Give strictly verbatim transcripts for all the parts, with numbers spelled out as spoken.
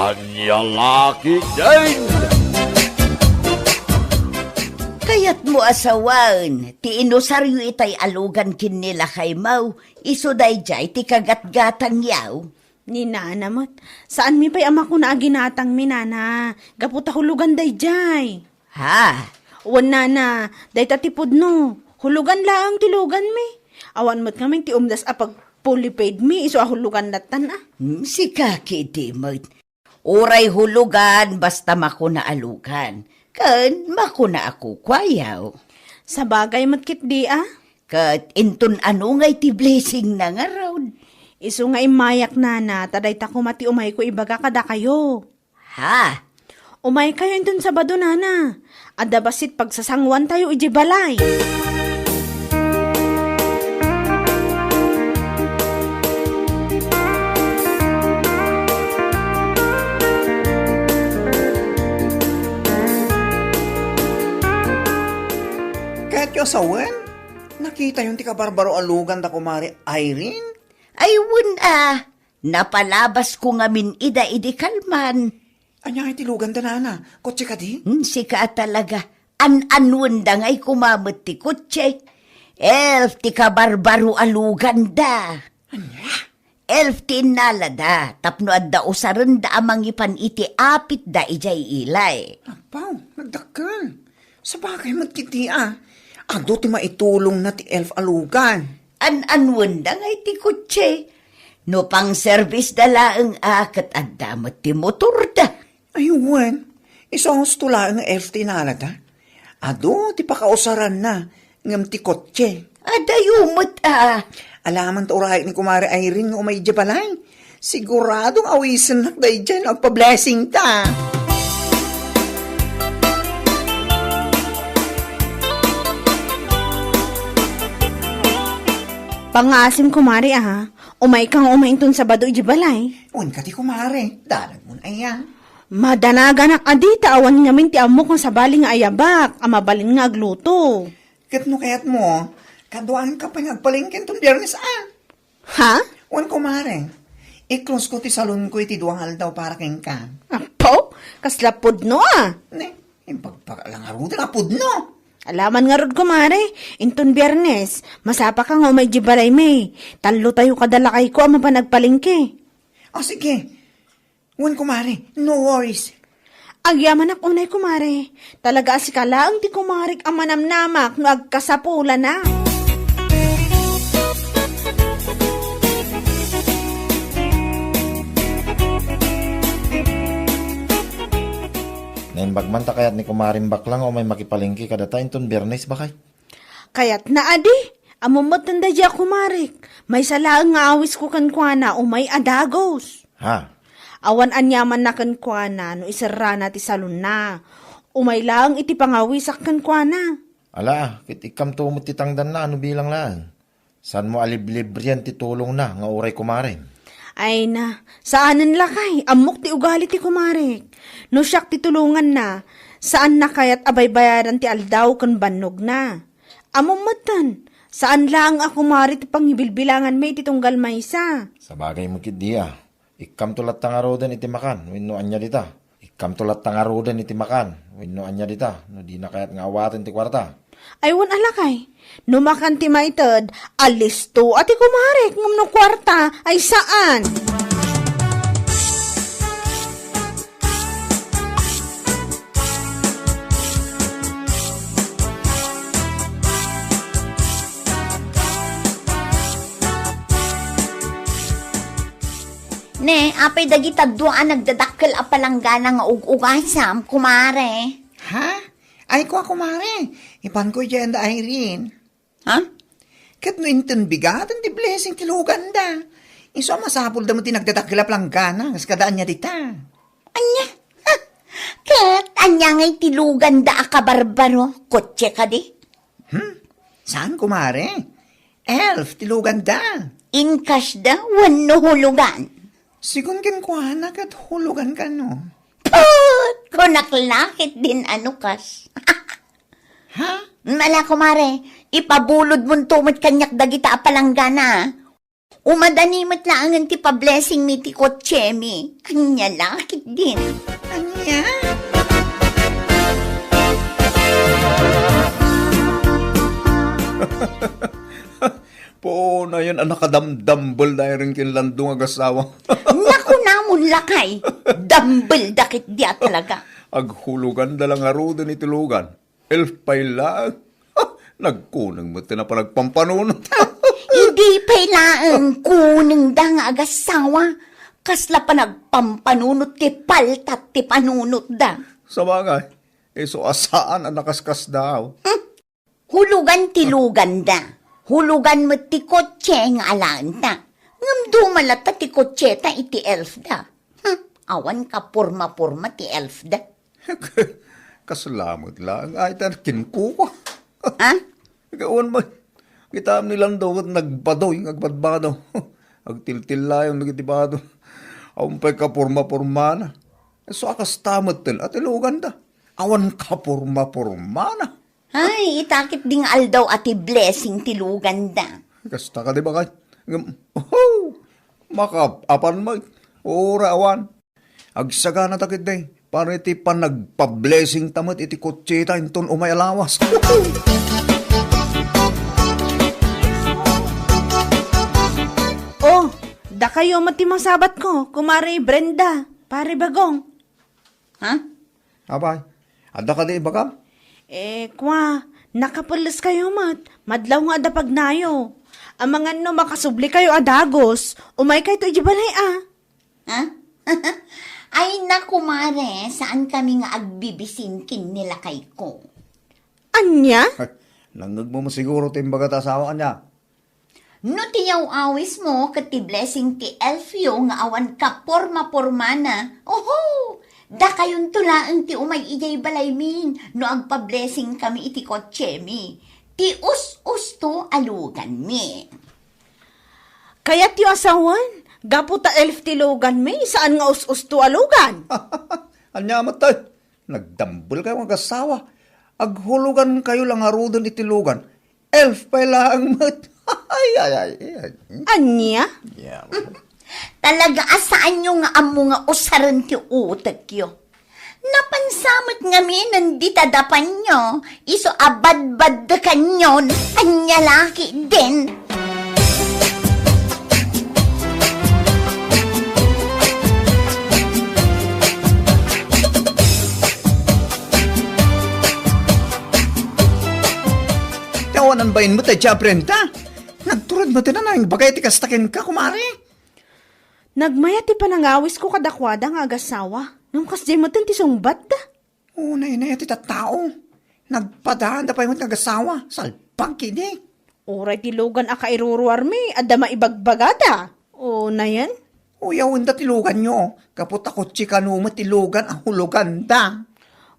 Ania la ketdin? Kayatmo a sawen ti inusaryo itay a lugan ken ni lakaymo, isu daydiay ti kagatgatangyo. Ni nana met, saanmi pay a makuna a ginatangmi, nana, gapu ta hulugan daydiay. Ha? Wen, nana, dayta ti pudno. Hulugan laeng ti luganmi. Awan met ngamin ti umdas a pag-fully paid mi, isu a hulugan lattan, a. Hmm, sika ketdi met. Uray hulugan, basta makuna a lugan. Ken makuna a kukuayo. Sabagay met ketdi, a. Ket inton ano ngay ti blessing na ngarud? Isu nga immayak, nana, ta dayta koma ti umayko ibaga kadakayo. Ha? Umaykayo inton Sabado, nana. Adda bassit pagsasanguantayo idiay balay. Kayatyo a sawen, nakitayon ti kabarbaro a lugan da Kumare Irene? Ay, wen a. Napalabasko ngamin ida idi kalman. Ania ngay ti luganda, nana? Kotse kadi? Hmm, sika a talaga. An-anuenda ngay koma met ti kotse. Elf ti kabarbaro a luganda. Ania? Elf ti innalada tapno adda usarenda a mangipan iti apitda idiay ilay. Apo, nagdakkel. Sabagay met ketdi, a. Adu ti maitulongna ti elf a lugan. An-anuenda ngay ti kotse? No pangservisda laeng a, ket adda met ti motorda. Ay, wen, isu a husto laeng nga elf ti innalada. Adu ti pakausaranna, ngem ti kotse. Adayo met a. Alaman ta urayek ni Kumare Irene nga umay idiay balay. Siguradong awisennak daydiay no agpa-blessing ta. Pangngaasim, kumare, a. Umayka nga umay inton Sabado idiay balay. Wen kadi, kumare, danagmon aya. Madanaganak a dita awan ngamin ti ammok nga sabali nga ayabak a mabalin nga agluto. Ket no kayatmo, kaduaanka pay nga agpalengke inton Biernes a. Ha? Wen, kumare, i-close ko ti salonko iti dua nga aldaw para kenka. Apo, kasla pudno a. Ne, impagpakala ngaruden a pudno. Alaman ngarud, kumare, inton Biernes, masapaka nga umay idiay balaymi. Tallotayo kada lakayko a mapan agpalengke. O, sige. Wen, kumare, no worries. Agyamanak unay, kumare. Talaga a sika laeng ti kumarek a manamnamak no agkasapulana. Naimbag man ta kayat ni kumareng bakla nga umay makipalengke kadata inton Biernes, bakay? Kayatna a di. Ammom met daydiay a kumarek. Maysa laeng nga awisko kenkuana, umay a dagus. Ha? Awan aniamanna kenkuana no iserrana ti salonna. Umay laeng iti pangawisak kenkuana. Ala, ket ikkamto met ti tangdanna a no bilang laeng. Saanmo a liblibrian ti tulongna nga uray kumarem? Ay na, saanen lakay, ammok ti ugali ti kumarek. No siak ti tulonganna, saanna kayat a baybayadan ti aldaw ken bannogna. Ammom metten, saan laeng a kumare ti pangibilbilanganmi iti tunggal maysa. Sabagay met ketdi a. Ikkamto latta ngaruden iti makan wenno ania dita. Ikkamto latta ngaruden iti makan wenno ania dita no dina kayat nga awaten ti kuarta. Ay wen a lakay, no makan ti maited, alisto a ti kumarek ngem no kuarta, ay saan. Ne, apay dagita dua a nagdadakkel a palanggana nga ug-ugasam, kumare? Ha? Ay, kua, kumare. Ipanko idiay da Irene. Ha? Ket no inton bigaten ti blessing ti luganda, isu a masapulda met ti nagdadakkel a palanggana, kas kada ania dita. Ania? Ha? Ket ania ngay ti luganda a kabarbaro? Kotse kadi? Hmm? Saan, kumare? Elf ti luganda. Inkasda wenno hulugan? Sigun kenkuana ket hulugan kano. Put! Kunak la ketdin a no kas. Ha? Ala, kumare, ipabulodmonto met kaniak dagita a palanggana. Umadani met laengen ti pablessingmi ti kotsemi. Ania la ketdin? Ania? Puonayen a nakadamdambel da iren ken Lando nga agassawa. Nakunamon lakay, dambel da ketdi a talaga. Aghuloganda la ngaruden iti lugan. Elf pay laeng. Nagkuneng met ti napan agpampanunot. Idi pay laeng kunengda nga agassawa, kasla panagpampanunot ti paltat ti panunotda. Sabagay, isu a saan a nakaskasdaaw. Hmm. Hulugan ti luganda. Hulugan met ti kotse nga alaenta. Ngem duma latta ti kotseta iti elfda. Hmm. Awan kaporma-porma ti elfda. Kasla met laeng ay ta kinkuko. Ha? Ikaw man, kitam ni Lando ket nagbadoy nga agbadbado. Agtiltillayon dagiti bado. Awan pay kaporma-pormana. So, a kasta metten a ti luganda. Awan kaporma-pormana. Ay, ita ketdi nga aldaw a ti blessing ti luganda. Kasta kadi bakay? Ngem, oho! Makaap-apan met. Uray awan. Agsagana ta ketdi, para iti panagpa-blessing ta met iti kotseta inton umay a lawas. Oh, dakayo met ti masabatko, Kumare Brenda, Pare Bagong. Ha? Apay, adda kadi ibagam? Eh, kwa, nakapelles kayo met, madlaw nga adda pagnayo. Amangan no makasubli kayo a dagus, umay kayto iti balay a. Ha? Ay, na, kumare, saan kami nga agbibisin ken ni lakayko. Ania? Nangngegmo mo siguro ti imbaga ta asawa, ania? No ti yaw-awismo ket ti blessing ti elfyo nga awan kaporma-pormana, oho! Dakayonto laeng ti umay idiay balaymin no agpa-blessing kami iti kotsemi. Ti us-usto a luganmi. Kayatyo a sawen, gapu ta elf ti luganmi, saan nga us-usto a lugan? Ania met, tay? Nagdambel kayo nga agassawa. Aghulugan kayo la ngaruden iti lugan. Elf pay laeng met. Ay, ay, ay, ay. Ania? Yeah. Talaga a saanyo nga ammo nga usaren ti utekyo. Napansa met ngamin dita dapanyo, isu a badbaddekanyon, ania la ketdin. Ti awanan bain met, Tia Brenda. Nagtured met a naimbagay ti kasta kenka, kumare. Nagmayat ti panangawisko kadakuada nga agassawa, ngem kasdiay metten ti sungbatda. Unay-unay ti tattao. Nagpadaanda pay met nga agassawa. Salbag kidi. Uray ti lugan a kairuruarmi, adda maibagbagada. Unayen? Uyawenda ti luganyo. Gapu ta kotse kano met ti lugan a huloganda.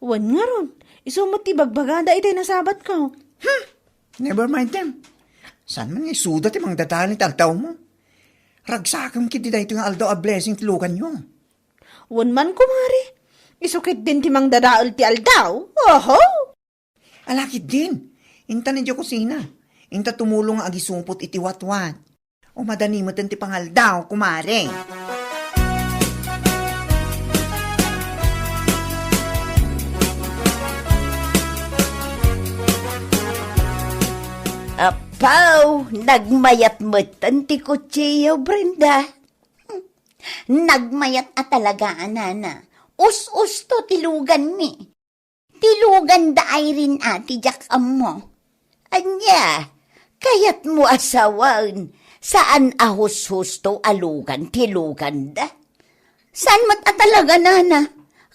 Wen ngarud, isu met ti ibagbagada itay nasabatko. Hmm. Never mind them. Saan man nga isuda ti mangdadael iti aldawmo? Ragsakem ketdi daytoy nga aldaw a blessing ti luganyo. Wen man, kumare. Isu ketdin ti mangdadael ti aldaw. Oho! Ala ketdin. Intan idiay kusina. Inta tumulong nga agisupot iti watwat. O madani metten ti pangaldaw, kumare. Apaw, nagmayat metten ti kutsiyo, Brenda. Nagmayat a talaga, a nana. Us-usto ti luganmi. Ti luganda, Irene, a, ti diak ammo. Ania, kayatmo a sawen, saan a hushusto a lugan ti luganda? Saan met a talaga, nana?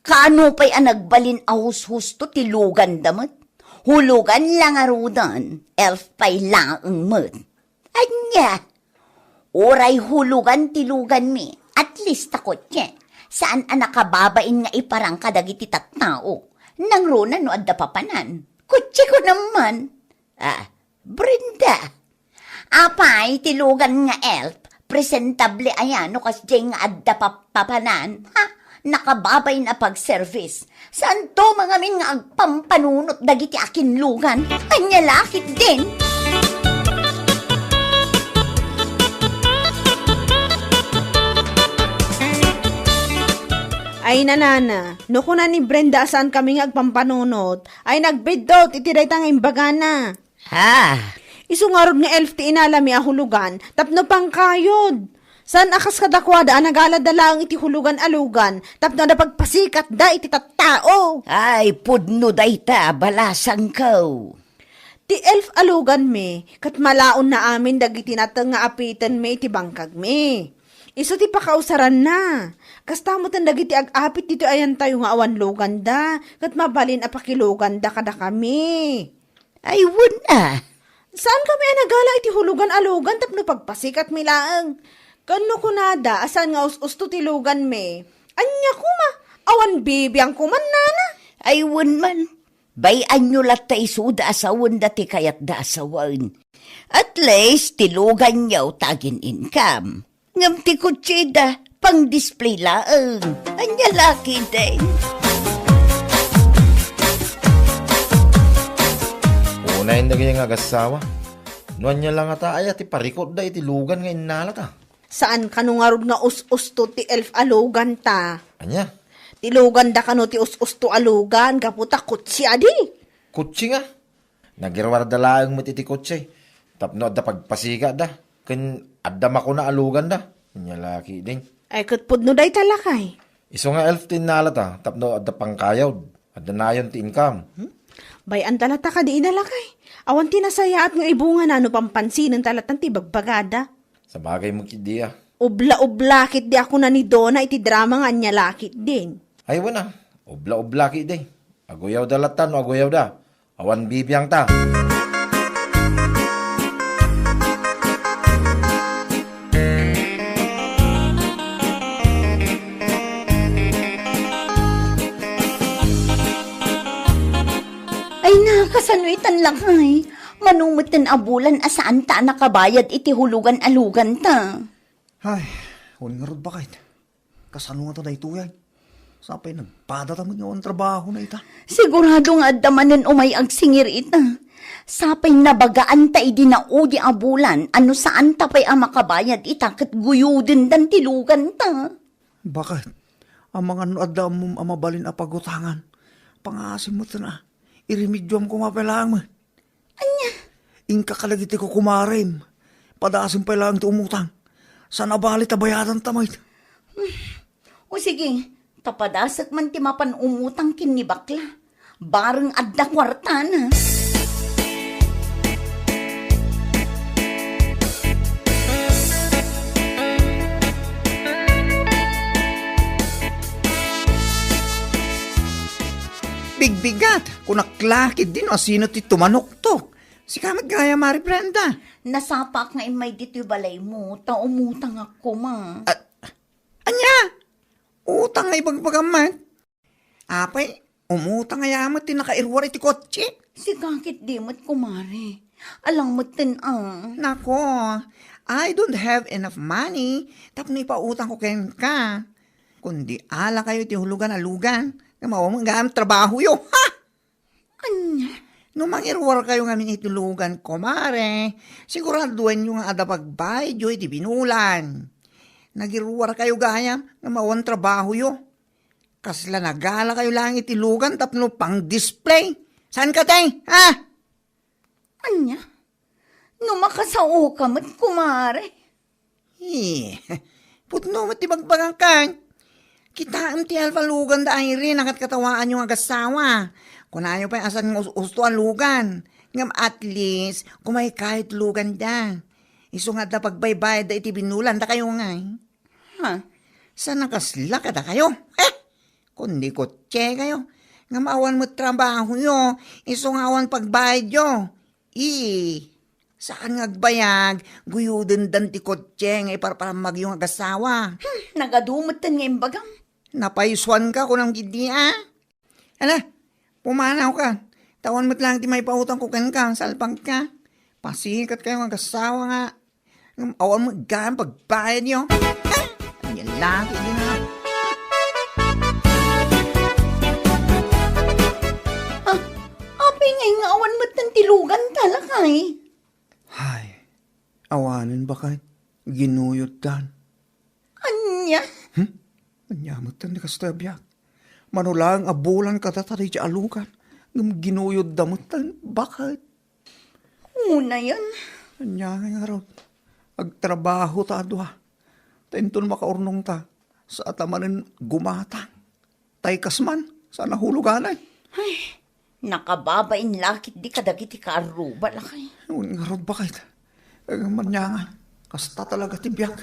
Kaano pay a nagbalin a hushusto ti luganda met? Hulugan la ngaruden, elf pay laeng met. Ania? Uray hulugan ti luganmi, at least ta kotse. Saan a nakababain nga iparang kadagiti tattao. Nangruna no adda papanan. Kotseko naman. Ah, Brenda. Apay ti lugan nga elf, presentable aya no kasdiay nga adda pap-, papanan? Ha? Nakababain a pagservice. Saanto mangamin nga agpampanunot dagiti akinlugan? Ania la ketdin? Ay, nanana, no kuna ni Brenda a saan kami nga agpampanunot, ay nagbiddut iti dayta nga imbagana. Ha? Isu ngarud nga elf ti inalami a hulugan tapno pangkayod. Saan a kas kadakuada a nagalada laeng iti hulugan a lugan tapno adda pagpasikatda iti tattao. Ay, pudno dayta, balasangko. Ti elf a luganmi, ket malaonna amin dagiti nateng nga apitenmi iti bangkagmi. Isu ti pakausaranna. Kasta metten dagiti ag-apit ditoy ayantayo nga awan luganda, ket mabalin a pakiluganda kadakami. Ay, wen a. Saan kami a nagala iti hulugan a lugan tapno pagpasikatmi laeng. Ken no kunada a saan nga us-usto ti luganmi, ania koma? Awan bibiang koma, nana. Ay, wen man. Bay-anyo latta isuda a sawenda ti kayatda a sawen. At least, ti luganyo ta agin-income. Ngem ti kotsida, pang-display laeng. Ania la ketdin? Unayen dagiti nga agassawa. No ania la ngata aya ti parikutda iti lugan nga innalata? Saan kano ngarud nga us-usto ti elf a luganta? Ania? Ti luganda kano ti us-usto a lugan, gapu ta kotse adi. Kotse nga? Nagiruarda laeng met iti kotse tapno adda pagpasikatda ken adda makuna a luganda. Ania la ketdin? Ay, ket pudno dayta, lakay. Isu nga elf ti innalata tapno adda pangkayod, adda nayon ti income. Hmm? Bay-anta latta kadi ina, lakay. Awan ti nasayaat nga ibungana no pampansinenta latta ti ibagbagada. Sabagay met ketdi a. Ubla-ubla ketdi a kuna ni Dona iti drama nga ania la ketdin. Ay, wen a. Ubla-ubla ketdi. Aguyawda latta no aguyawda. Awan bibiangta. Ay, nakasano itan, lakay? Mano metten a bulan a saanta a nakabayad iti hulugan a luganta? Ay, wen ngarud, baket. Kasano ngata daytoy, ay? Sapay nagpadata met nga awan trabahona ita. Sigurado nga adda manen umay agsingir ita. Sapay nabagaanta idi naudi a bulan a no saanta pay a makabayad ita ket guyudendan ti luganta. Baket, amangan no adda ammom a mabalin a pagutangan, pangasim metten a. Iremedioam koma pay laeng met. Ania? Inka kadagiti kukumarem. Padasem pay laeng ti umutang. Saan a bali ta bayadanta met. O sige, ta padasek man ti mapan umutang ken ni bakla. Bareng adda kuartana. Bigbigat, kunak la ketdi no asino ti tumanuktok. Sika met gayam, Mari Brenda. Nasapaak nga immay ditoy balaymo, ta umutangak koma. A-, ania? Utang nga ibagbagam met? Apay, umutang aya met ti nakairuar iti kotse? Sika ketdi met, kumare. Alang metten a. Nako, I don't have enough money tapno ipautangko kenka. Kundi ala kayo iti hulugan a lugan, nga maawam gayam trabahoyo. Ha? Ania? No mangiruar kayo ngamin iti lugan, kumare, siguraduenyo nga adda pagbayadyo iti binulan. Nagiruar kayo gayam nga mawan trabahoyo. Kasla nagala kayo laeng iti lugan tapno pang-display. Saan ka, te? Ha? Ania? No makasaoka met, kumare. Eh, pudno met ti bagbagangkan. Kitaem ti alfa lugan da Irene a katkatawaanyo nga agassawa. Kunayo pay a saan nga us-usto a lugan. Ngem at least, kumaykayo ti lugan da. Isu nga adda pagbaybayad da iti binulan dakayo ngay. Ha? Saan a kasla kadakayo? Eh, kundi kotse kayo. Ngem awan met trabahoyo, isu nga awan pagbayadyo. Ii, saan nga agbayag, guyudendan ti kotse nga iparparammagyo nga agassawa. Hmm, nagadu metten nga imbagam. Napaysuanka, kunam ketdi a. Ala, pumanawka. Ta awan met laeng ti maipautangko kenka, salpagka. Pasikat kayo nga agassawa nga. Ngem awan met gayam pagbayadyo. Ania la ketdi nga. Ah, apay ngay nga awan metten ti luganta, lakay? Hay, awanen, baket, ginuyoddan. Ania? Hmm? Ania metten ti kastoy a biag? Mano laeng a bulan kadata daydiay a lugan, ngem ginuyodda metten. Baket? Unayen. Ania ngay ngarud? Agtrabaho ta a dua. Ta inton makaurnongta, saanta manen gumatang. Tay kas man, saan a huluganay. Ay, nakababain la ketdi kadagiti kaarruba, lakay. Wen ngarud, baket? Agmaniangan, kasta talaga ti biag.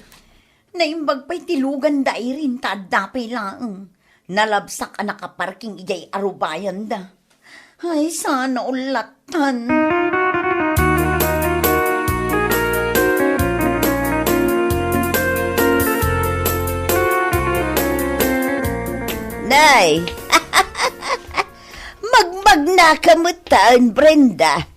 Naimbag pay ti lugan da Irene ta adda pay laeng. Nalabsak a nakaparking idiay arubayanda. Ay, saan a ullatan. Nay! Magmagnaka metten, Brenda.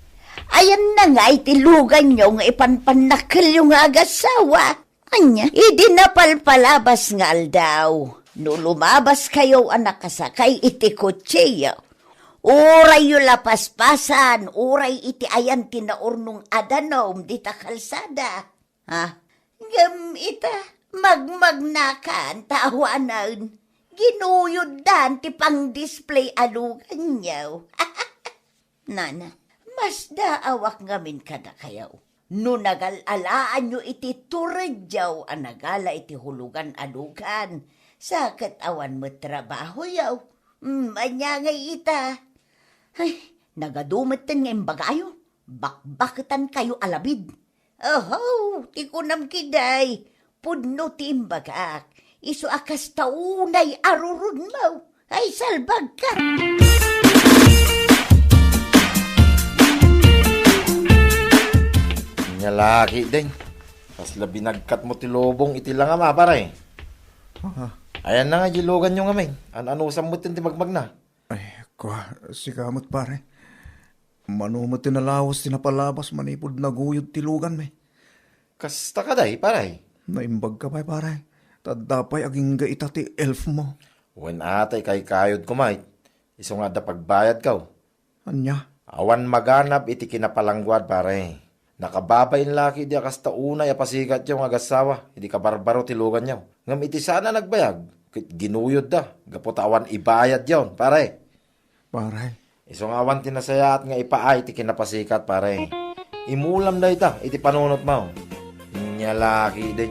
Ayanna ngay ti luganyo nga ipanpannakkelyo nga agasawa? Ania, idi napalpalabas nga aldaw, no lumabaskayo a nakasakay iti kotseo, urayyo la paspasan, uray iti ayan ti naurnong a danum dita kalsada. Ha? Ngem ita, magmagnakan ta awanen, ginuyoddan ti pang-display a luganyo. Nana, masdaawak ngamin kadakayo. No nagal-alaanyo iti turedyo a nagala iti hulugan a lugan, sa ket awan met trabahoyo. Mm, ania ngay ita? Ay, nagadu metten nga imbagayo. Bakbaketankayo a labid. Oho, ti kunam ketdi, pudno ti imbagak, isu a kasta unay a rurudmo. Ay, salbagka! Ania la ketdin. Kasla binagkatmo ti lubong iti langam, a, pare. Ah. Ayanna ngay di luganyo ngamin. An-anusam metten ti magmagna. Ay, kua, sika met, pare. Mano met ti nalawas ti napalabas manipud naguyod ti luganmi? Kasta kadi, pare? Naimbagka pay, pare. Ta adda pay agingga ita ti elfmo. Wen, a, ta ikaykayod koma, isu nga adda pagbayadko. Ania? Awan maganab iti kinapalangguad, pare. Nakababain la ketdi a kasta unay a pasikatyo nga agassawa idi kabarbaro ti luganyo. Ngem iti saan a nagbayag, ket ginuyodda gapu ta awan ibayadyon, pare. Pare. Isu nga awan ti nasayaat nga ipaay ti kinapasikat, pare. Imulam dayta iti panunotmo. Ania la ketdin.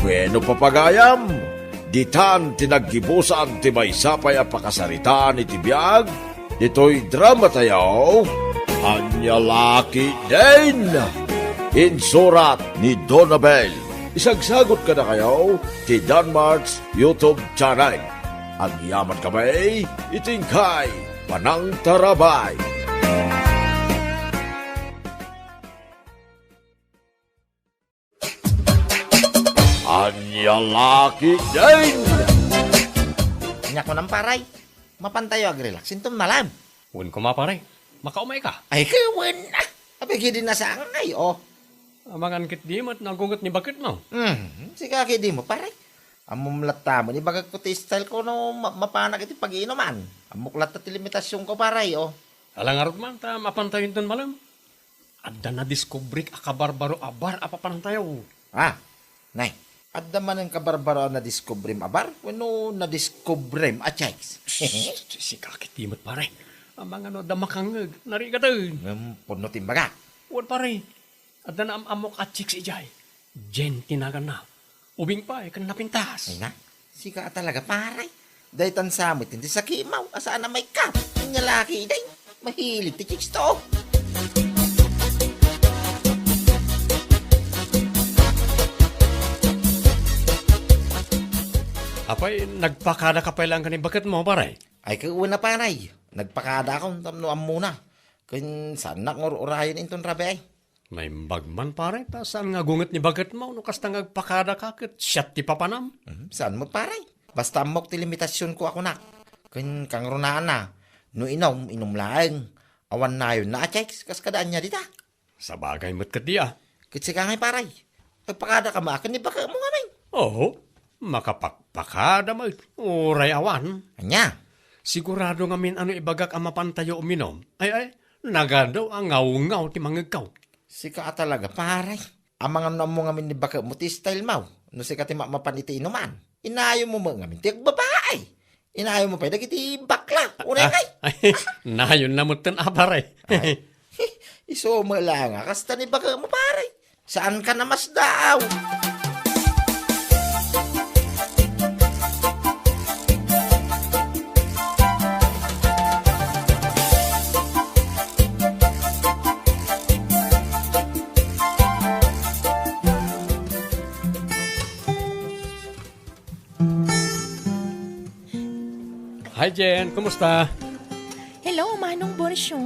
Bueno, papagayam, ditan ti naggibusan ti maysa pay a pakasaritaan iti biag ditoy dramatayo, Ania la ketdin. Insurat ni Donabel. Isagsagot kadakayo ti Danmart's YouTube channel. Agyamankami iti inkay panangtarabay. Ania la ketdin! Ania kunam, pare? Mapantayo agrelax inton malem. Wen koma, pare. Makaumayka? Ay, ket wen, a. Apay ketdi nasangay, o. Amangan ketdi met no agunget ni baketmo. Hmm, sika ketdi met, pare. Ammom latta met, ibagakko ti styleko no ma-, mapanak iti pagiinuman. Ammok latta ti limitasionko, pare, o. Ala ngarud man, ta mapantayo inton malem. Adda nadiskubrik a kabarbaro a bar a papanantayo. Ah, nay, adda manen kabarbaro a nadiskubrim a bar wenno nadiskubrim a chicks? Psst, sika ketdi met, pare. Amangan no adda makangngeg, narigaten. Ngem pudno ti imbagak. Wen, pare, adda naam-ammok a chicks idiay. Jen ti naganna. Ubing pay ken napintas. Ay na, sika a talaga, pare. Daytan sa met ti sakitmo a saan a maikkat. Ania la ketdin, mahilig ti chicks to. Apay, nagpakadaka pay laeng ken ni baketmo, pare? Ay, ket wen a, pare. Nagpakadaakon tapno ammona. Ken saannak nga ur-urayen inton rabii. Naimbag man, pare, ta saan nga agunget ni baketmo no kasta nga agpakadaka ket siak ti papanam. Mhm, saan met, pare. Basta ammok ti limitasionko a kunak. Ken kangrunaanna, no inum, inum laeng. Awan nayonna a chicks, kas kada ania dita. Sabagay met ketdi a. Ket sika ngay, pare. Agpakadaka met ken ni baketmo ngamin. Oho, makapakpakada met. Uray awan. Ania? Sigurado ngamin a no ibagak a mapantayo uminum. Ay, ay, nagadu a ngawngaw ti mangngegko. Sika a talaga, pare. Amangan no ammo ngamin ni baketmo ti style mo. No sika ti mamapan iti inuman, inayonmo met ngamin ti agbabae. Inayonmo pay dagiti bakla. Uray Ah, kay. Ay, nayon na met ten, a, pare. Ay, isu met la nga kasta ni baketmo, pare. Saan ka na masdaaw? Hi, Jen. Kumusta? Hello, Manong Borcio.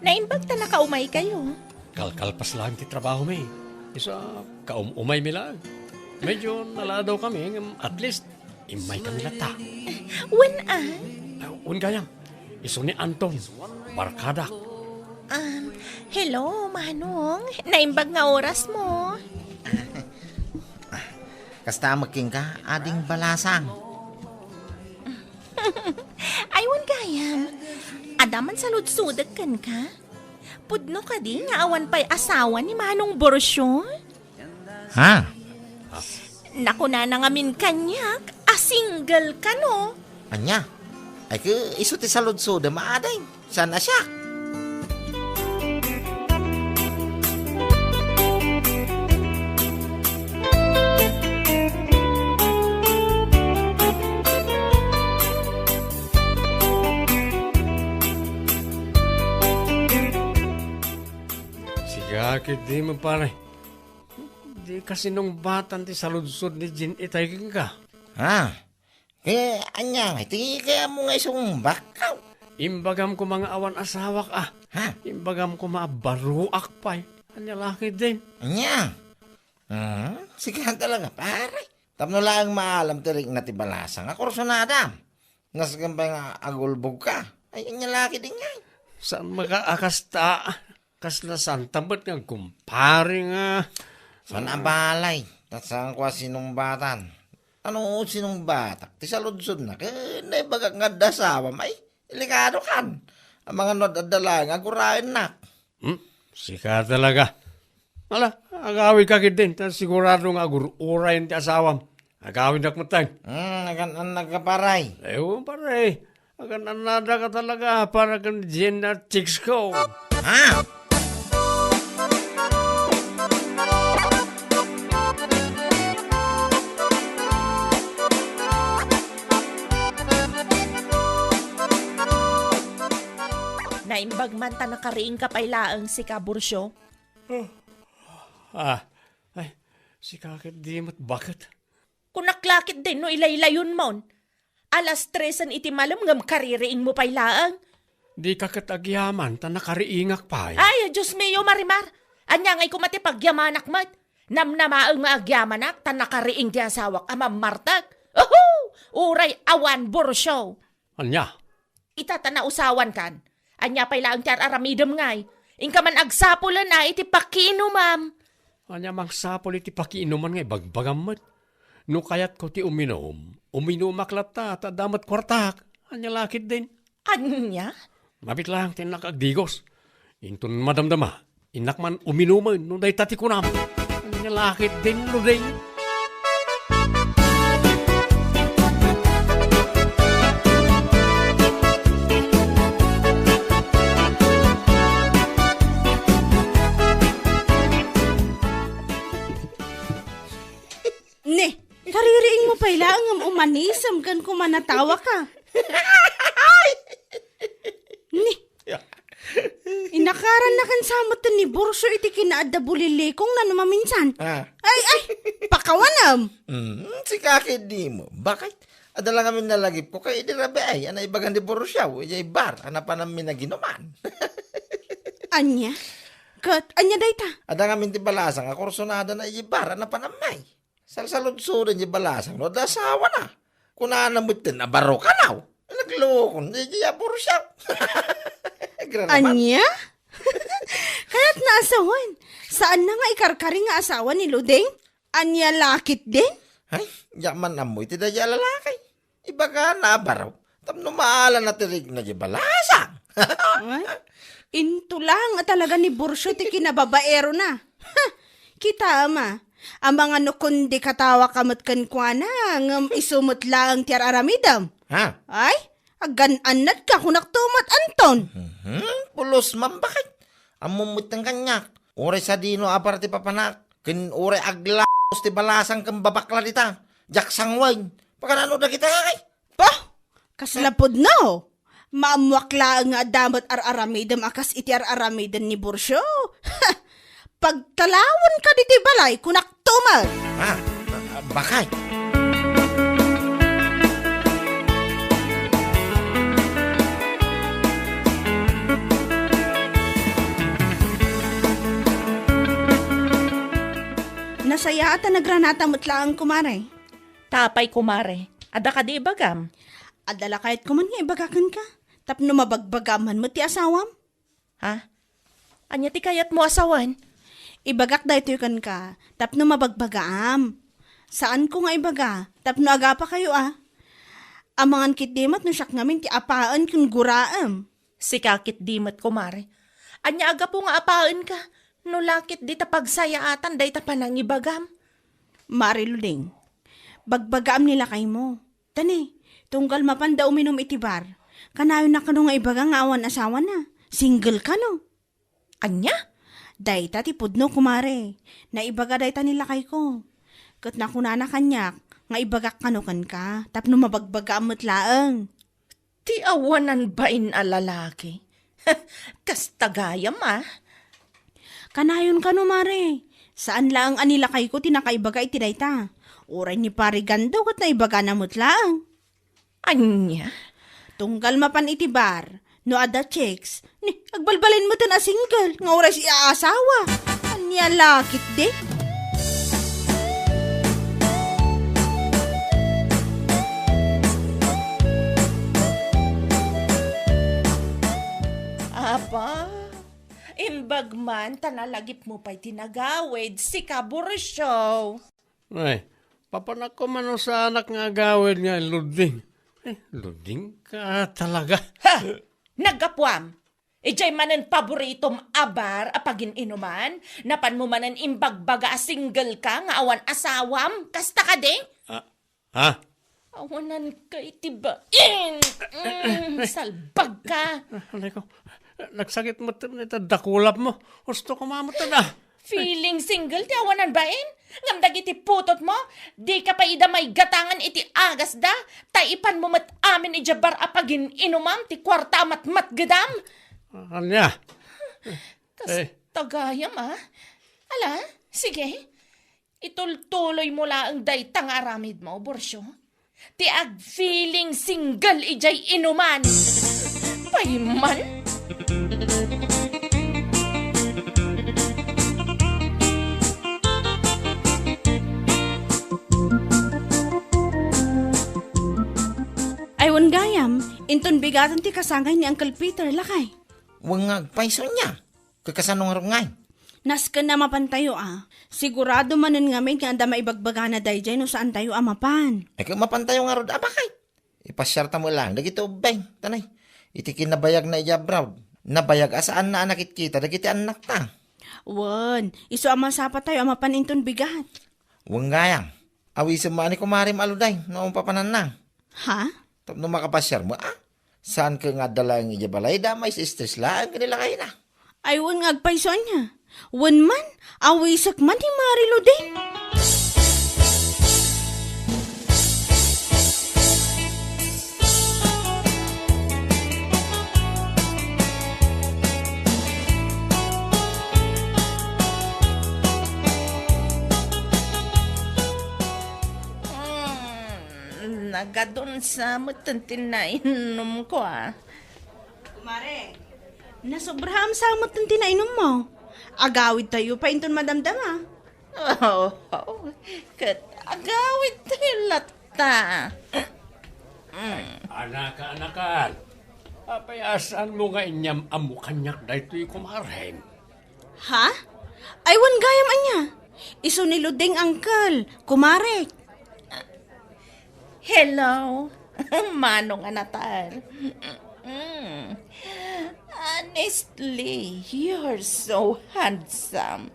Naimbag ta nakaumay kayo. Kalkalpas lang ti trabaho mi. Isu a, kaum-umay mi lang. Medyo naladaw kami, ngem at least, immay kami latta. Wen a? Ah, wen gayam. Isu ni Anton, barkadak. Um, hello, Manong. Naimbag nga oras mo. Kasta met kenka, ading balasang. Ay, wen gayam. Adda man saludsodek kenka? Pudno kadi nga awan pay asawa ni Manong Borcio? Ha? Nakunana ngamin kaniak a single kano. Ania? Ay, ke, isu ti saludsodem, ading. Saan a siak? Sika ketdi, pare. Dika sinungbatan ti saludsod ni Jean itay kenka. Ha? Eh, ania ngay ti kayatmo nga isumbak? Imbagam koma nga awan asawak, a. Ha? Imbagam koma a baroak pay. Ania la ketdin? Ania? Hmm? Sika talaga, pare. Tapno laeng maalam ti rikna ti balasang a kursunadam. Nasken pay nga agulbogka. Ay, ania la ketdin ngay? Saan maka-, a kasta? Kasla santa met nga agkumpare nga. Saan a balay, ta saanko a sinungbatan. Ano sinungbatak? Ti saludsodak, ket naibagak nga adda asawam. Ay, delikado kan. Amangan no adda laeng nga aguraennak. Hmm? Sika talaga. Ala, agawidka ketdin, ta sigurado nga agur-urayen ti asawam. Agawidnak metten. Hmm, agan-annaka, pare. Ewan, pare. Agan-annadaka talaga para ken Jenna chicks ko. Ha? Naimbag man ta nakariingka pay laeng, sika, Borcio. Ah, ay, sika ketdi met baket. Kunak la ketdin no ilaylayonmon. Alas tresen iti malem ngem kaririingmo pay laeng. Dika ket agyaman ta nakariingak pay. Ay, Dios mio, Marimar! Ania ngay koma ti pagyamanak met? Namnamaem nga agyamanak ta nakariing ti asawak a mammartek. Uhu! Uray awan, Borcio! Ania? Ita ta nausawankan. Ania pay laeng ti ar-aramidem ngay? Inka man agsapulen a iti pakiinumam. Ania mangsapul iti pakiinuman nga ibagbagam met? No kayatko ti uminum, uminumak latta ta adda met kuartak. Ania la ketdin? Ania? Mabit lang ti innak agdigos. Inton madamdama, innak man uminumen no dayta ti kunam. Ania la ketdin, Luding? Ne, kaririingmo pay laeng ngem umanisem ken kumanatawaka. Ne, inakaranna ken sa metten ni Borcio iti kinaadda bulilikongna no maminsan. Ah. Ay, ay, pakawanem. Mm, sika ketdi met baket. Adda la ngamin nalagipko ken idi rabii a naibagan ni Borcio, idiay bar a napananmi naginuman. Ania? Ket ania dayta? Adda ngamin ti balasang a kursunadana idiay bar a napananmi. Salsaludsoden ti balasang no adda asawana. Kunana metten a barokanaw. Naglokon, di, di, a Borcio. Agranaman. Ania? Kayatna a sawen, saanna nga ikarkari nga asawa ni Luding? Ania la ketdin? Ay, diak man ammo iti daydiay a lalaki. Ibagana a baro, tapno maalanna ti rikna diay balasang. Ay, into lang a talaga ni Borcio ti kinababaerona. Ha! Kitaem a, amangan no kundi katawaka met kenkuana, ngem isu met laeng ti ar-aramidem. Ha? Ay, agan-annadka, kunakto met, Anton. Mhm, pulos man, bakay. Ammom met kaniak. Uray sadino a parte ti papanak, ken uray aglaos ti balasang ken babakla dita. Diak sangwen. Paganano dagita, ay? Bah! Kasla pudno! Maammoak laeng nga adda met ar-aramidem a kas iti ar-aramiden ni Burcio. Pagtalawenka ditoy balay, kunakto met. Ah, ah, bakay. Nasayaat a nagranata met laeng, kumare. Tapay, kumare. Adda kadi ibagam? Adda la kayatko man nga ibaga kenka, tapno mabagbagaam man met ti asawam. Ha? Ania ti kayatmo a sawen? Ibagak daytoy kenka, tapno mabagbagaam. Saanko nga ibaga, tapno agapakayo a. Amangan ketdi met no siak ngamin ti apaen ken guraem. Sika ketdi met, kumare. Ania a gapu nga apaenka, no la ketdi ta pagsayaatan dayta panangibagam? Mare Luding, bagbagaam ni lakaymo. Tani, tunggal mapanda uminum iti bar, kanayon na kano nga ibaga nga awan asawana? Single kano? Ania? Dayta ti pudno, kumare. Naibaga dayta ni lakayko. Ket nakunana kaniak nga ibagak kano kenka, tapno mabagbagaam met laeng. Ti awanan bain a lalaki. Kasta gayam, a. Kanayon kano, mare. Saan laeng a ni lakayko ti nakaibaga iti dayta. Uray ni Pare Gando ket naibagana met laeng. Ania? Tunggal mapan iti bar, no adda chicks, ni, agbalbalin metten a single nga uray sia asawa. Ania la ketdi? Apa, imbag man ta nalagipmo pay ti nagawid, sika Burcio. Ay, papanakko man no saanak nga agawid nga Luding. Eh, Luding ka talaga. Ha! Naggapuam! Idiay manen paboritom a bar a pagin-inuman, napanmo manen imbagbaga a single ka nga awan asawam? Kasta kadi? Ah, ha? Awanan ka iti bain! Mm, salbag ka! Ah, alay ko, nagsakit met ita dakulap mo. Husto ko mamutan, ah. Feeling single ti awanan bain? Ngem dagiti putotmo, dika pay ida maigatangan iti agasda, ta ipanmo met amin idiay bar a pagin-inumam ti kuarta a matmatgedam. Ania? Kas Eh. tagayam, a. Ala, sige. Itultuloymo laeng dayta nga aramidmo, Burcio. Ti ag-feeling single idiay inuman. Payman? Ay, wen gayam, inton bigaten ti kasangay ni Uncle Peter, lakay. Wen nga agpayso nia. Ket kasano ngarud ngay? Nasken a mapantayo a. Sigurado manen ngamin nga adda maibagbagana daydiay no saantayo a mapan. Ay, ket mapantayo ngarud a, bakay? Ipasiarta met laeng dagiti ubbing, tanay. Iti kinabayagna idiay abroad, nabayag a saanna a nakitkita dagiti annakta. Wen, isu a masapatayo a mapan inton bigat. Wen gayam, awisem met ni kumarem a Luding no papananna. Ha? Tapno makapasiar met a. Saan ket nga adda laeng idiay balayda, mais-stress laeng ken ni lakayna. Ay, wen nga agpayso ania. Wen man, awisek man ni Mari Luding. Mm, nagadun sa met ti nainumko, a. Kumare, nasobraam sa met ti nainummo. Agawidtayo pay inton madamdama. Oo, ket agawidtayo latta. Mm. Anaka-anakan, apay a saanmo nga inyam-ammo kaniak daytoy kumarem? Ha? Ay, wen gayam ania? Isu ni Luding, uncle, kumare. Hello, manong a Natal. Mm. Honestly, you're so handsome.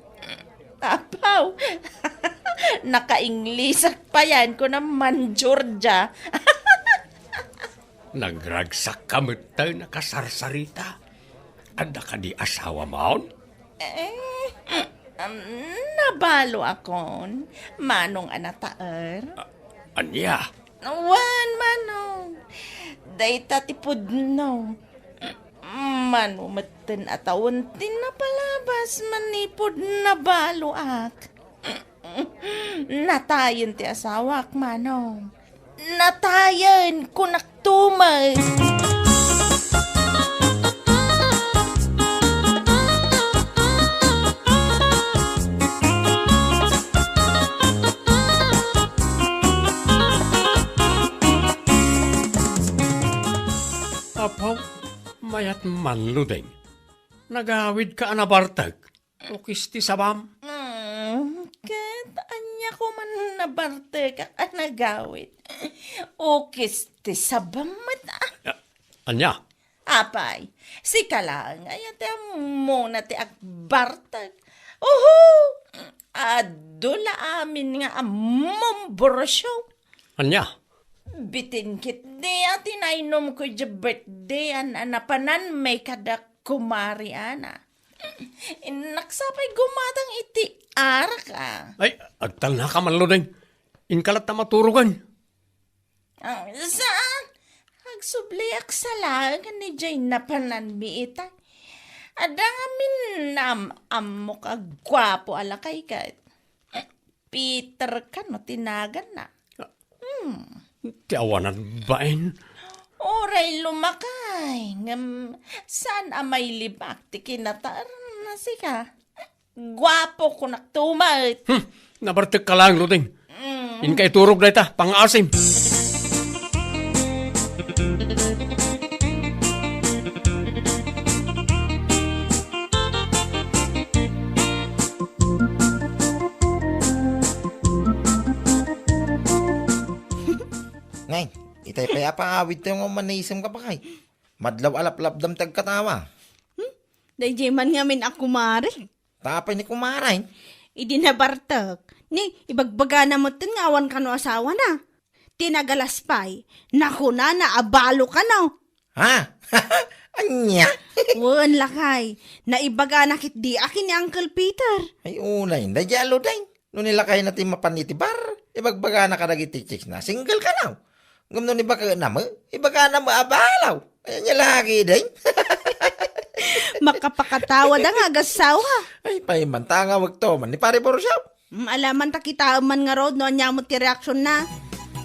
Apaw! Naka-Inglesak payen, kunam man Georgia. Nagragsakka metten a kasarsarita. Adda kadi asawam? Eh, um, nabaloakon, Manong a nataer. A-, ania? Wen, Manong. Dayta ti pudno. Mano metten a tawen ti napalabas manipud nabaloak. Natayen ti asawak, Manong. Natayen, kunakto met. Apo, mayat man, Ludeng. Nagawidka a nabartek. Ukis ti sabam. Mm, ket ania ko man nabartekak a nagawid? Ukis ti sabam met, ah. A-, ania? Apay, sika laeng aya ti ammona ti agbartek. Uhu! Adu la amin nga ammom, Borosyo. Ania? Bitin ketdi a tinaynomko idiay birthday-an a napananmi kada kumari Ana. Innak sa pay gumatang iti arak, ah. Ay, agtalnaka man, Ludeng. Inka latta maturogen. Ah, saan? Agsubliak sa laeng idiay napananmi ita. Adda ngamin am-, ammok a guapo a lakay ket. Peter kano ti naganna. Hmm. Ti awanan bain. Uray lumakay, ngem saan a mailibak ti kinataerna sika? Guapo, kunak tumet. Hmm, nabartek ka lang, Luding. Mm. Inka iturog dayta, pangaasim. Nay, itay pay a pangawidtayo nga umanisem ka pa kay. Madlaw a laplapdam ti agkatawa. Hmm? Daydiay man ngamin a kumare. Tapay ni kumare. Idi nabartek, ni ibagbagana metten nga awan kano asawana. Ti nagalas pay, nakunana a balo kano. Ha? Ania? Wen, lakay. Naibagana ketdi a ken ni Uncle Peter. Ay, unay, daydiay a Luding. No ni lakayna ti mapan iti bar, ibagbagana kadagiti chicks na, single kano. Ngem no ni baketna met, ibagana met a balo. Ay, ania la ketdin? Makapakatawa da nga agassawa. Ay, pay man, ta nga wagto man ni Pare Borsiaw. Mm, ala man ta kitaem man ngarud no ania met ti reaksionna.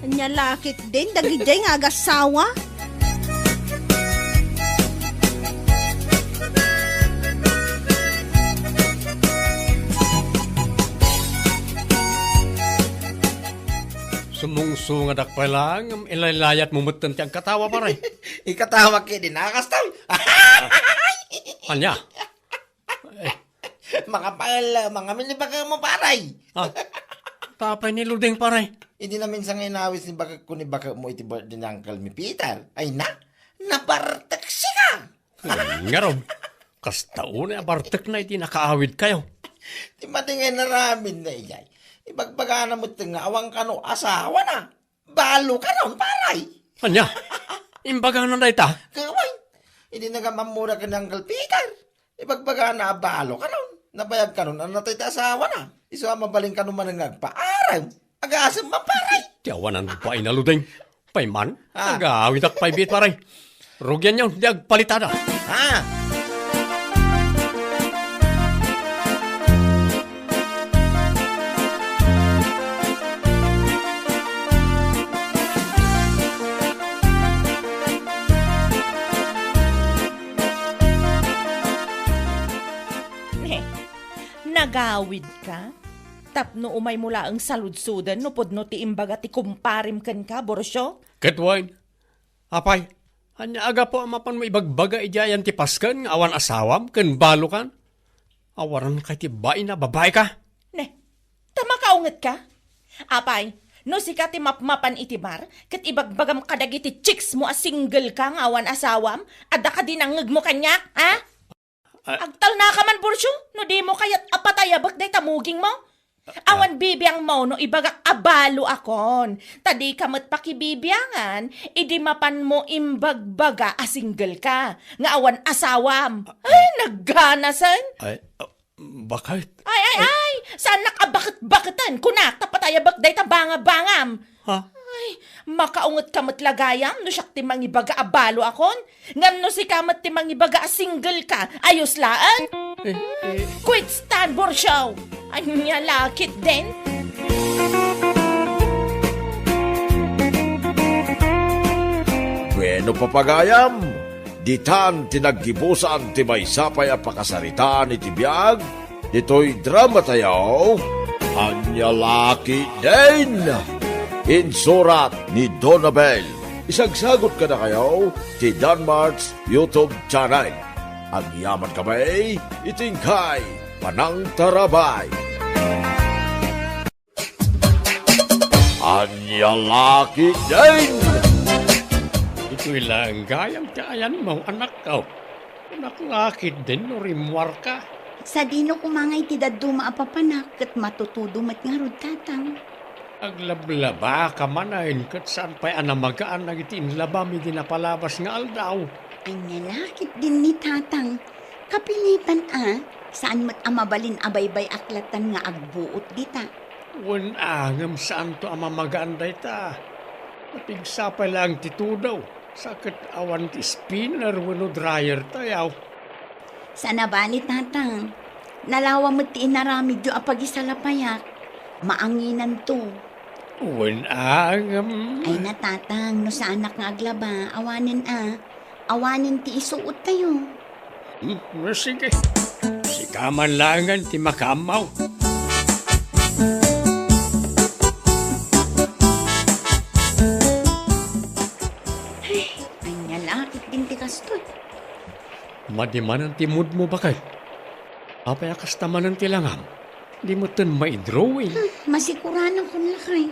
Ania la ketdin, dagidiay nga agassawa. Sumungsungadak pay laeng, ngem ilaylayatmo metten ti agkatawa, pare. Ikatawa ketdin a kastoy. Ania? Makapaella, mangamin ni baketmo, pare. Ah, tapay ni Luding, pare. Idi naminsan nga inawis ni baketko ni baketmo iti birthday ni Uncle mi Peter. Ay na, nabartek sika. Hmm, ngarud, kasta unay a bartekna iti nakaawidkayo. Ti madi nga inaramidna idiay, ibagbagana met nga awan kano asawana. Balo kanon, pare. Ania? Imbagana dayta? Kaway, idi nagam-ammona ken ni Uncle Peter. Ibagbagana a balo kanon. Nabayag kanon a natay ti asawana. Isu a mabalin kanon manen nga agpaarem. Agasem man, pare. Ti awanan bain a Luding. Pay man, ah, agawidak pay biit, pare. Rugianyo, di agpalitada. Ah! Ne, nagawidka? Tapno umaymo laeng saludsoden no pudno ti imbaga ti kumparem kenka, Borosyo? Ket wen, apay, ania a gapu a mapanmo ibagbaga idiay ayan ti pasken nga awan asawam ken balokan? Awanan kay ti bain a babaika? Ne, ta makaungetka? Apay, no sika ti mapmapan iti bar, ket ibagbagam kadagiti chicks mo a single ka nga awan asawam, adda kadi nangngegmo kaniak, ha? Ah. Agtalnaka man, Borcio, no dimo kayat a patayabek dayta mugingmo. Awan bibiangmo no ibagak a balo akon. Ta dika met pakibibiangan, idi mapanmo imbagbaga a single ka, nga awan asawam. Ay, nagganasen! Ay, ah, bakit? Ay, ay, ay! Saanak a baket-baketen, kunak, ta patayabek dayta banga-bangam. Ha? Ay, makaunget ka met la gayam no siak ti mangibaga a balo akon. Ngem no sika met ti mangibaga a single ka, ayos laeng. Eh, eh. Quit Stan Borcio! Ania la ketdin? Bueno, papagayam, ditan ti naggibusan ti maysa pay a pakasaritaan iti biag ditoy dramatayo, Ania la ketdin? Insurat ni Donabel. Isagsagut kadakayo ti Danmart's YouTube channel. Agyaman kami iti inkay panangtarabay. Ania la ketdin? Ditoy laeng gayam ti ayanmo, anakko. Kunak la ketdin no rimmuarka. Sadino koma nga iti dadduma a papanak ket matutudo met ngarud, Tatang. Aglablabaka manen ket saan pay a namagaan dagiti inlabam idi napalabas nga aldaw. Ania la ketdin ni Tatang? Kapinetan a, saan met a mabalin a baybay-ak latan nga agbuot dita. Wen a, ngem saanto a mamagaan dayta. Napigsa pay laeng ti tudo, sa ket awan ti spinner wenno dryer tayo. Saan a bali, Tatang. Nalawa met ti inaramidyo a pagisalapayak. Maanginanto. Wen a, ngem. Ay na, Tatang, no saanak nga aglaba, awanen a. Awanen ti isuot tayo. Hmm, no, sige. Sika man laengen ti makaammo. Ay, ania la ketdin ti kastoy? Madi manen ti moodmo, baket. Apay a kasta manen ti langam? Di metten maidrawing. Hmm, masikuranakon lakay.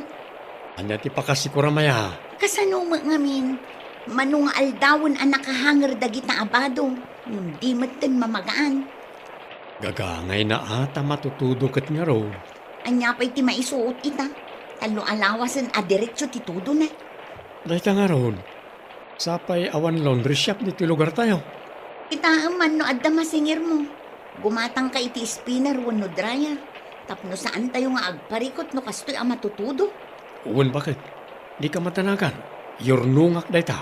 Ania ti pakasikuram aya? Kasano met ngamin? Mano nga aldawen a nakahanger dagita a bado, ngem di metten mamagaan. Gagangayna a ta matutudo ket ngarud. Ania pay ti maisuot ita? Tallo a lawasen a diretso ti tudona. Dayta ngarud, sapay awan laundry shop ditoy lugartayo. Kitaem man no adda masingermo. Gumatangka iti spinner wenno dryer tapno saantayo nga agparikut no kastoy a matutudo. Wen, baket. Dika madanagan. Yurnongak dayta.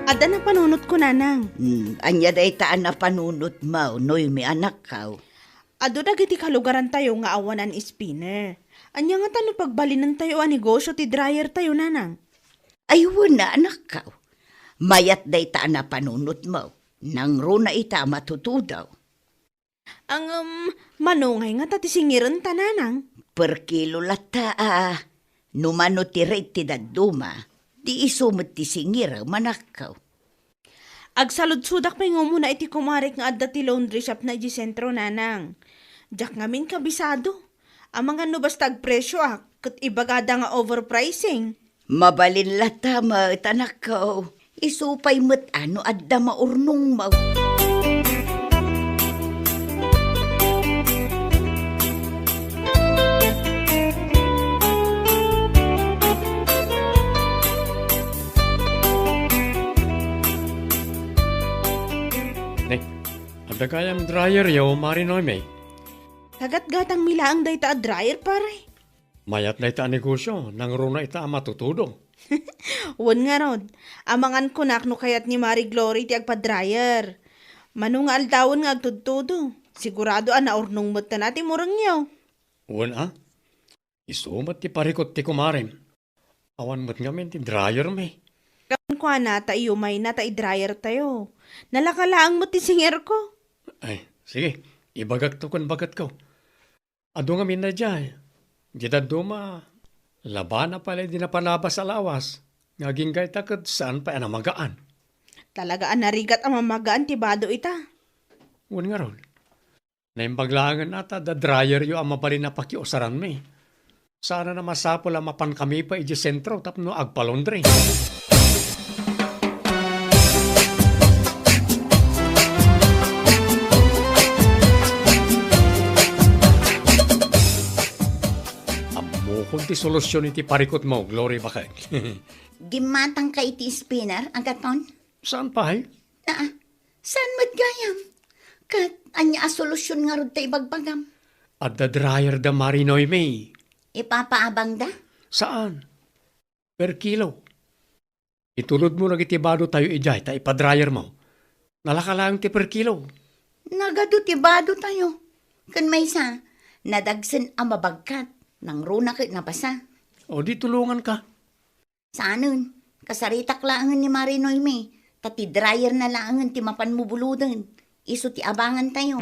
Adda napanunotko, Nanang. Hmm, ania dayta a napanunotmo, Noemi, anakko? Adu dagiti kalugarantayo nga awanan spinner. Ania ngata no pagbalinentayo a negosio ti dryertayo, Nanang? Ay, wen a, anakko. Mayat dayta a napanunotmo. Nangruna ita a matutudo. Ngem, mano ngay ngata ti singirenta, Nanang? Per kilo latta a. No mano ti rate ti dadduma, di isu met ti singirem, anakko. Agsaludsodak pay nga umuna iti kumarek nga adda ti laundry shopna idiay sentro, Nanang. Diak ngamin kabisado. Amangan no basta agpresioak, ket ibagada nga overpricing. Mabalin latta met, anakko. Isu pay met a no adda maurnongmo. Ne, adda gayam dryeryo, Mari Noemi? Kagatgatangmi laeng dayta a dryer, pare. Mayat dayta a negosio, nangruna ita a matutudo. Wen ngarud, amangan kunak no kayat ni Mari Glory ti agpa-dryer. Mano nga aldawen nga agtudtudo, sigurado a naurnong metten a ti murengyo. Wen a, isu met ti parikut ti kumarem. Awan met ngamin ti dryermi. Kuana ta iyumayna ta i-dryertayo. Nalaka laeng met ti singerko. Ay, sige, ibagakto ken baketko. Adu ngamin daydiay. Diay dadduma, labana pay la idi napalabas a lawas, nga agingga ita ket saan pay a namagaan. Talaga a narigat a mamagaan ti bado ita. Wen ngarud. Naimbag laengen a ta adda dryeryo a mabalin a pakiusaranmi. Saan a masapul a mapankami pay idiay sentro tapno agpalaundry. Ammokon ti solusion iti parikutmo, Glory, baket. Gimmatangka iti spinner, Agaton? Saan pay? Naa, saan met gayam? Ket ania a solusion ngarud ta ibagbagam? Adda dryer da, Mare Noemi. Ipapaabangda? Saan. Per kilo. Itulodmo dagiti badotayo idiay ta ipadryermo. Nalaka laeng ti per kilo. Nagadu ti badotayo. Ken maysa, nadagsen a mabagkat, nangruna ket nabasa. O di tulonganka. Saanen, kasaritak laengen ni Mare Noemi, ta ti dryerna laengen ti mapanmo buloden. Isu ti abangantayo.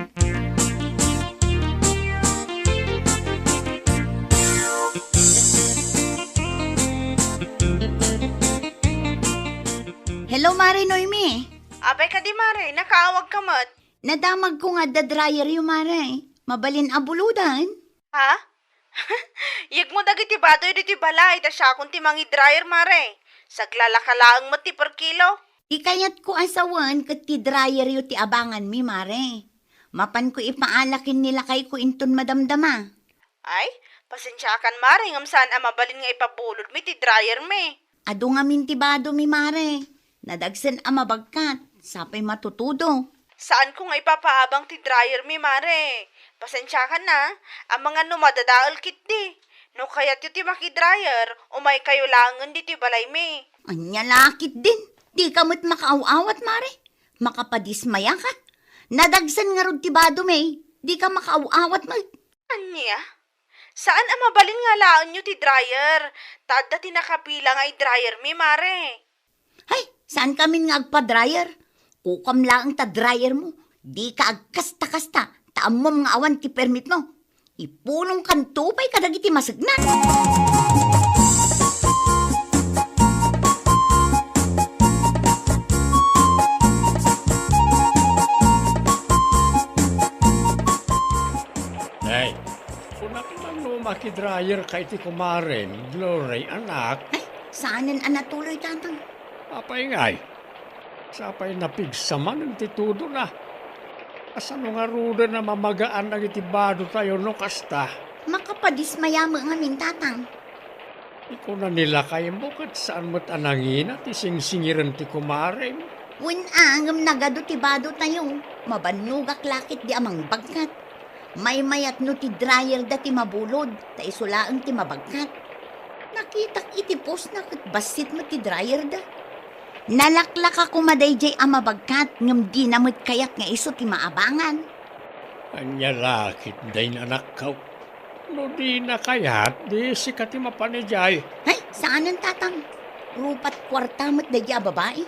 Hello, Mare Noemi. Apay kadi, Mare? Nakaawagka met. Nadamagko nga adda dryeryo, Mare. Mabalin a buloden? Ha? Yegmo dagiti badoyo ditoy balay ta siakon ti mangidryer, Mare. Saglalaka laeng met ti per kilo. Ti kayatko a sawen ket ti dryeryo ti abanganmi, Mare. Mapanko ipaala ken ni lakayko inton madamdama. Ay, pasensiakan, Mare, ngem saan a mabalin nga ipabulodmi ti dryermi. Adu ngamin ti badomi, Mare. Nadagsen a mabagkat, sapay matutudo. Saanko nga ipapaabang ti dryermi, Mare. Pasensiakan, a, amangan no madadael ketdi. No kayatyo ti makidryer, umaykayo laengen ditoy balaymi. Ania la ketdin? Dika met makaaw-awat, Mare. Makapadismayaka. Nadagsen ngarud ti badomi. Dika makaaw-awat met. Ania? Saan a mabalin nga alaenyo ti dryer, ta adda ti nakapila nga idryermi, Mare. Hay, saankamin nga agpa-dryer? Kukam laeng ta dryermo, dika agkasta-kasta, ta ammom nga awan ti permitmo. Ipulongkanto pay kadagiti maseknan. Nay, kunak man no makidryerka iti kumarem, Glory, anak. Ay, saanen a natuloy, Tatang. Apay ngay? Sapay napigsa manen ti tudona. Kasano ngaruden a mamagaan dagiti badotayo no kasta? Makapadismaya met ngamin, Tatang. Ikuna ni lakaymo ket saan met a nangina ti singsingiren ti kumarem. Wen a, ngem nagadu ti badotayo. Mabannogak la ketdi a mangbagkat. Maymayat no ti dryerda ti mabulod, ta isu laeng ti mabagkat. Nakitak iti postna ket bassit met ti dryerda. Nalaklaka koma daydiay a mabagkat ngem dina met kayat nga isu ti maabangan. Ania la ketdin, anakko? No dina kayat, di sika ti mapan idiay. Hay, saanen, Tatang. Rupat kuarta met daydiay a babai.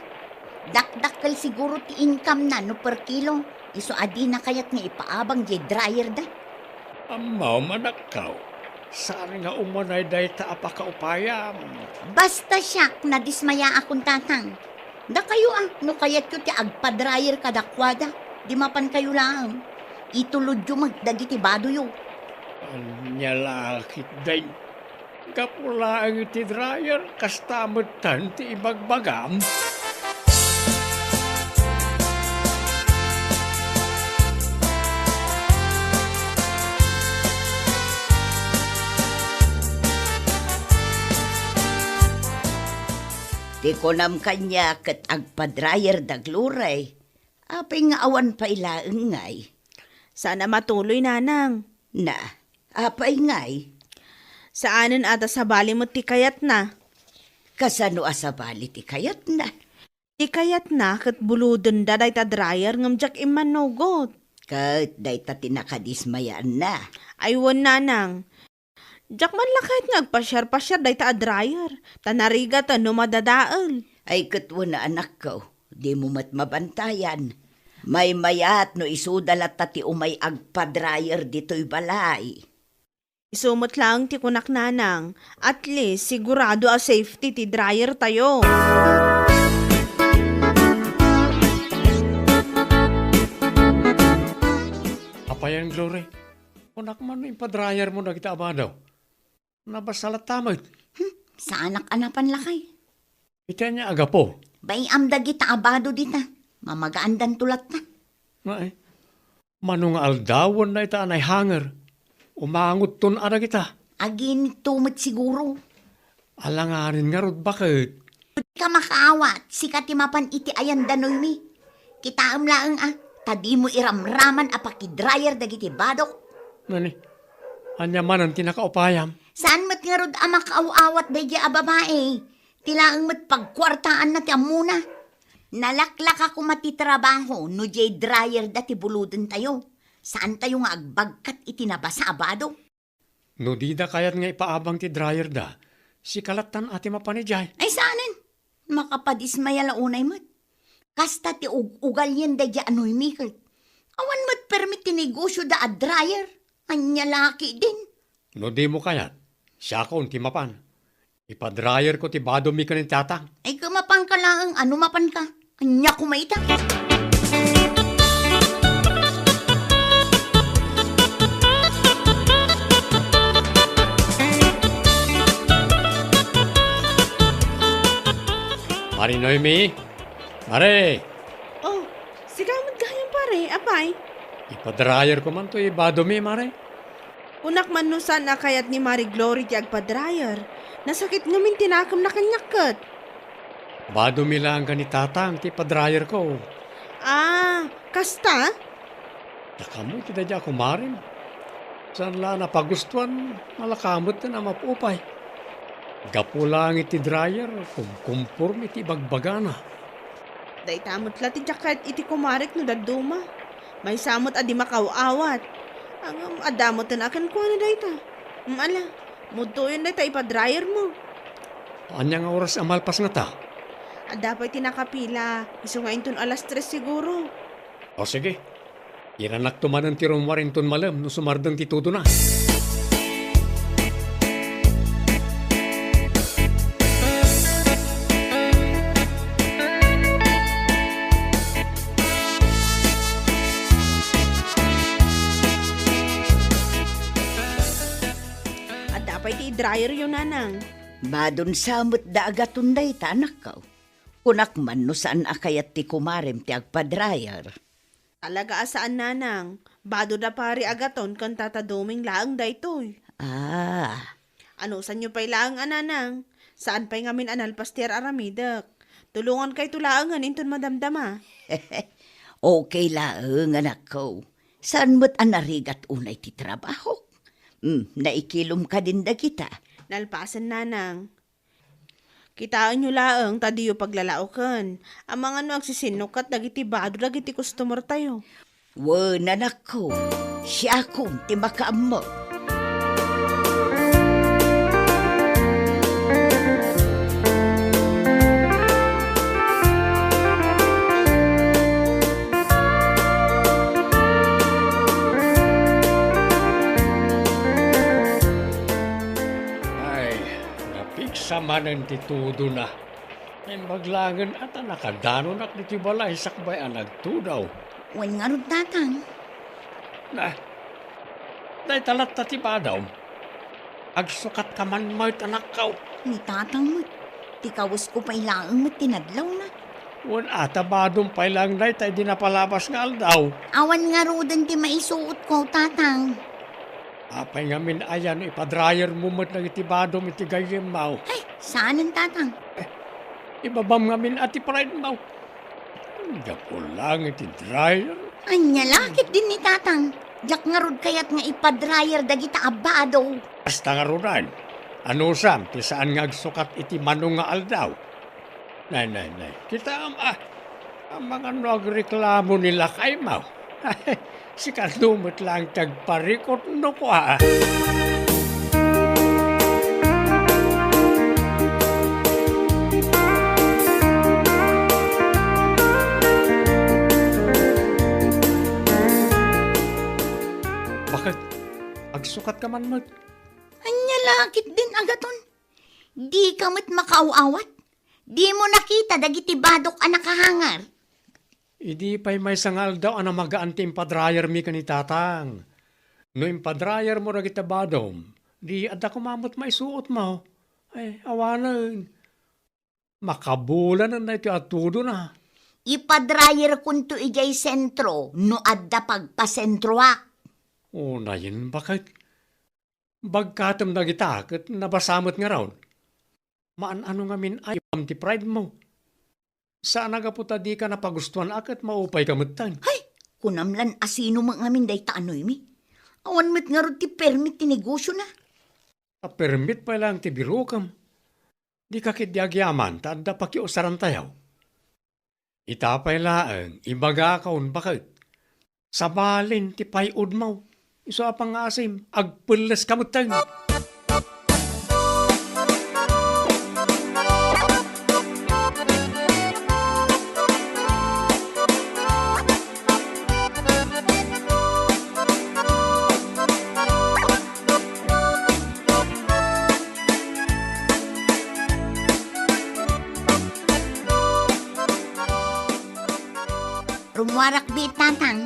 Dakdakkel siguro ti income-na no per kilo. Isu a dina kayat nga ipaabang diay dryerda. Ammom, anakko, saan nga umanay dayta a pakaupayam. Basta siak, nadismayaakon, Tatang. Dakayo a, no kayatyo ti agpa-dryer kadakuada, di mapankayo laeng. Itulodyo met dagiti badoyo. Ania la ketdin? Gapu laeng iti dryer, kasta metten ti ibagbagam. Ti kunam kaniak ket agpa-dryer da Glory. Apay nga awan pay laeng ngay? Saan a matuloy, nanang. Na, apay ngay? Saanen a ta sabali met ti kayatna. Kasano a sabali ti kayatna? Ti kayatna ket bulodenda dayta dryer ngem diak immanugot. Ket dayta ti nakadismayaanna. Ay wen, nanang. Diak man la kayat nga agpasiar-pasiar dayta a dryer, ta narigat no madadael. Ay ket wen a, anakko, dimo met mabantayan. Maymayat no isuda latta ti umay agpa-dryer ditoy balay. Isu met laeng ti kunak, nanang, at least sigurado a safety ti dryer tayo. Apayen Glory, kunak man no ipadrayermo dagita a bado. Nabasa latta met. Hmm, saanak a napan lakay. Iti ania a gapu? Bay-am dagita a bado dita. Mamagaandanto latta. Ay, mano nga aldawen dayta a naihanger? Umangodton a dagita. Aginitto met siguro. Alanganin ngarud, baket? Dika makaawat, sika ti mapan iti ayan da Noemi. Kitaem laeng a, ta dimo iramraman a pakidryer dagiti badok. Nani, ania manen ti nakaupayam? Saan met ngarud a makaaw-awat daydiay a babai? Ti laeng met pagkuartaanna ti ammona. Nalaklaka koma ti trabaho no diay dryer da ti bulodentayo. Saantayo nga agbagkat iti nabasa a bado. No dida kayat nga ipaabang ti dryer da, sika lattan a ti mapan idiay. Ay, saanen. Makapadismaya la unay met. Kasta ti ug-ugalien daydiay a Noemi ket. Awan met permi ti negosio da a dryer. Ania la ketdin? No dimo kayat, siakon ti mapan. Ipadrayerko ti badomi ken ni Tatang. Ay, ket mapanka laeng, a no mapanka. Ania koma ita? Mari Noemi? Mari! Oh, sika met gayam, pare. Apay? Ipadrayerko man toy badomi, Mari. Kunak man no saan a kayat ni Mari Glory ti agpadrayer. Nasakit ngamin ti nakemna kaniak ket. Badomi laeng ken ni Tatang ti padrayerko. Ah, kasta? Dakami ti daydiay a kumarem. Saan la a napagustuan, malaka met a maupay. Gapu laeng iti dryer, kumkumporme ti ibagbagana. Dayta met la ti diak kayat iti kumarek no dadduma. Maysa met a di makaaw-awat. Ngem adda met a kenkuana dayta. Em, ala, mudtoyon dayta ipadrayermo. Ania nga oras a malpas ngata? Adda pay ti nakapila, isu nga inton alas tres siguro. O sige, iranakto manen ti rummuar inton malem no sumardeng ti tudona. Adda pay ti dryer yo, Nanang. Madunsa met da agaton dayta, anakko. Kunak man no saan a kayat ti kumarem ti agpa-dryer. Talaga a saan, Nanang. Bado da pari agaton ken Tata Doming laeng daytoy. Ah. Anusanyo pay laeng a, Nanang. Saan pay ngamin a nalpas ti ar-aramidek. Tulongankayto laengen inton madamdama. Okay laeng, anakko. Saan met a narigat unay ti trabahok? Hmm, naikilom kadin dagita. Nalpasen, Nanang. Kitaenyo laeng ta diyo paglalaoken. Amangan no agsisinnukat dagiti bado dagiti customertayo. Wen, anakko, siakon ti makaammo. Ay, napigsa manen ti tudona. Naimbag laengen a ta nakadanonak ditoy balay sakbay a nagtudaw. Wen ngarud, Tatang. Na, dayta latta ti badom. Agsukatka man met, anakko. Ni Tatang met. Ti kawesko pay laeng met ti nadlawna. Wen a ta badom pay laeng dayta idi napalabas nga aldaw. Awan ngaruden ti maisuotko, Tatang. Apay ngamin aya no ipa-dryermo met dagiti badom iti gayyemmo? Ay, saanen, Tatang. Ibabam ngamin a ti pride-mo. Gapu laeng iti dryer. Ania la ketdin ni Tatang? Diak ngarud kayat nga ipa-dryer dagita a bado. Kasta ngaruden. Anusam ti saan nga agsukat iti mano nga aldaw? Nay, nay, nay. Kitaem, ah, amangan no agreklamo ni lakaymo. Sika met laeng ti agparikut no kua. Baket? Agsukatka man met? Ania la ketdin, agaton? Dika met makaaw-awat? Dimo nakita dagiti badok a nakahanger? Idi pay maysa nga aldaw a namagaan ti impa-dryermi ken ni Tatang. No impa-dryermo dagiti badom, di adda koma met maisuotmo. Ay, awanen. Makabulanen daytoy a tudona. Ipa-dryerkonto idiay sentro no adda pagpasentroak. Unayen, baket. Bagkatem dagita ket nabasa met ngarud. Maan-ano ngamin a ipaam ti pridemo. Saan a gapu ta dika napagustuan a ket maupayka metten. Hay! Kunam lan a sino met ngamin dayta a Noemi. Awan met ngarud ti permit ti negosiona. A permit pay laeng ti birokem. Dika ketdi agyaman ta adda pakiusarantayo. Ita pay laeng, ibagakon, baket. Sabalin ti pay-odmo. Isu a pangngaasim, agpelleska metten. Rumuarak bi, Tatang.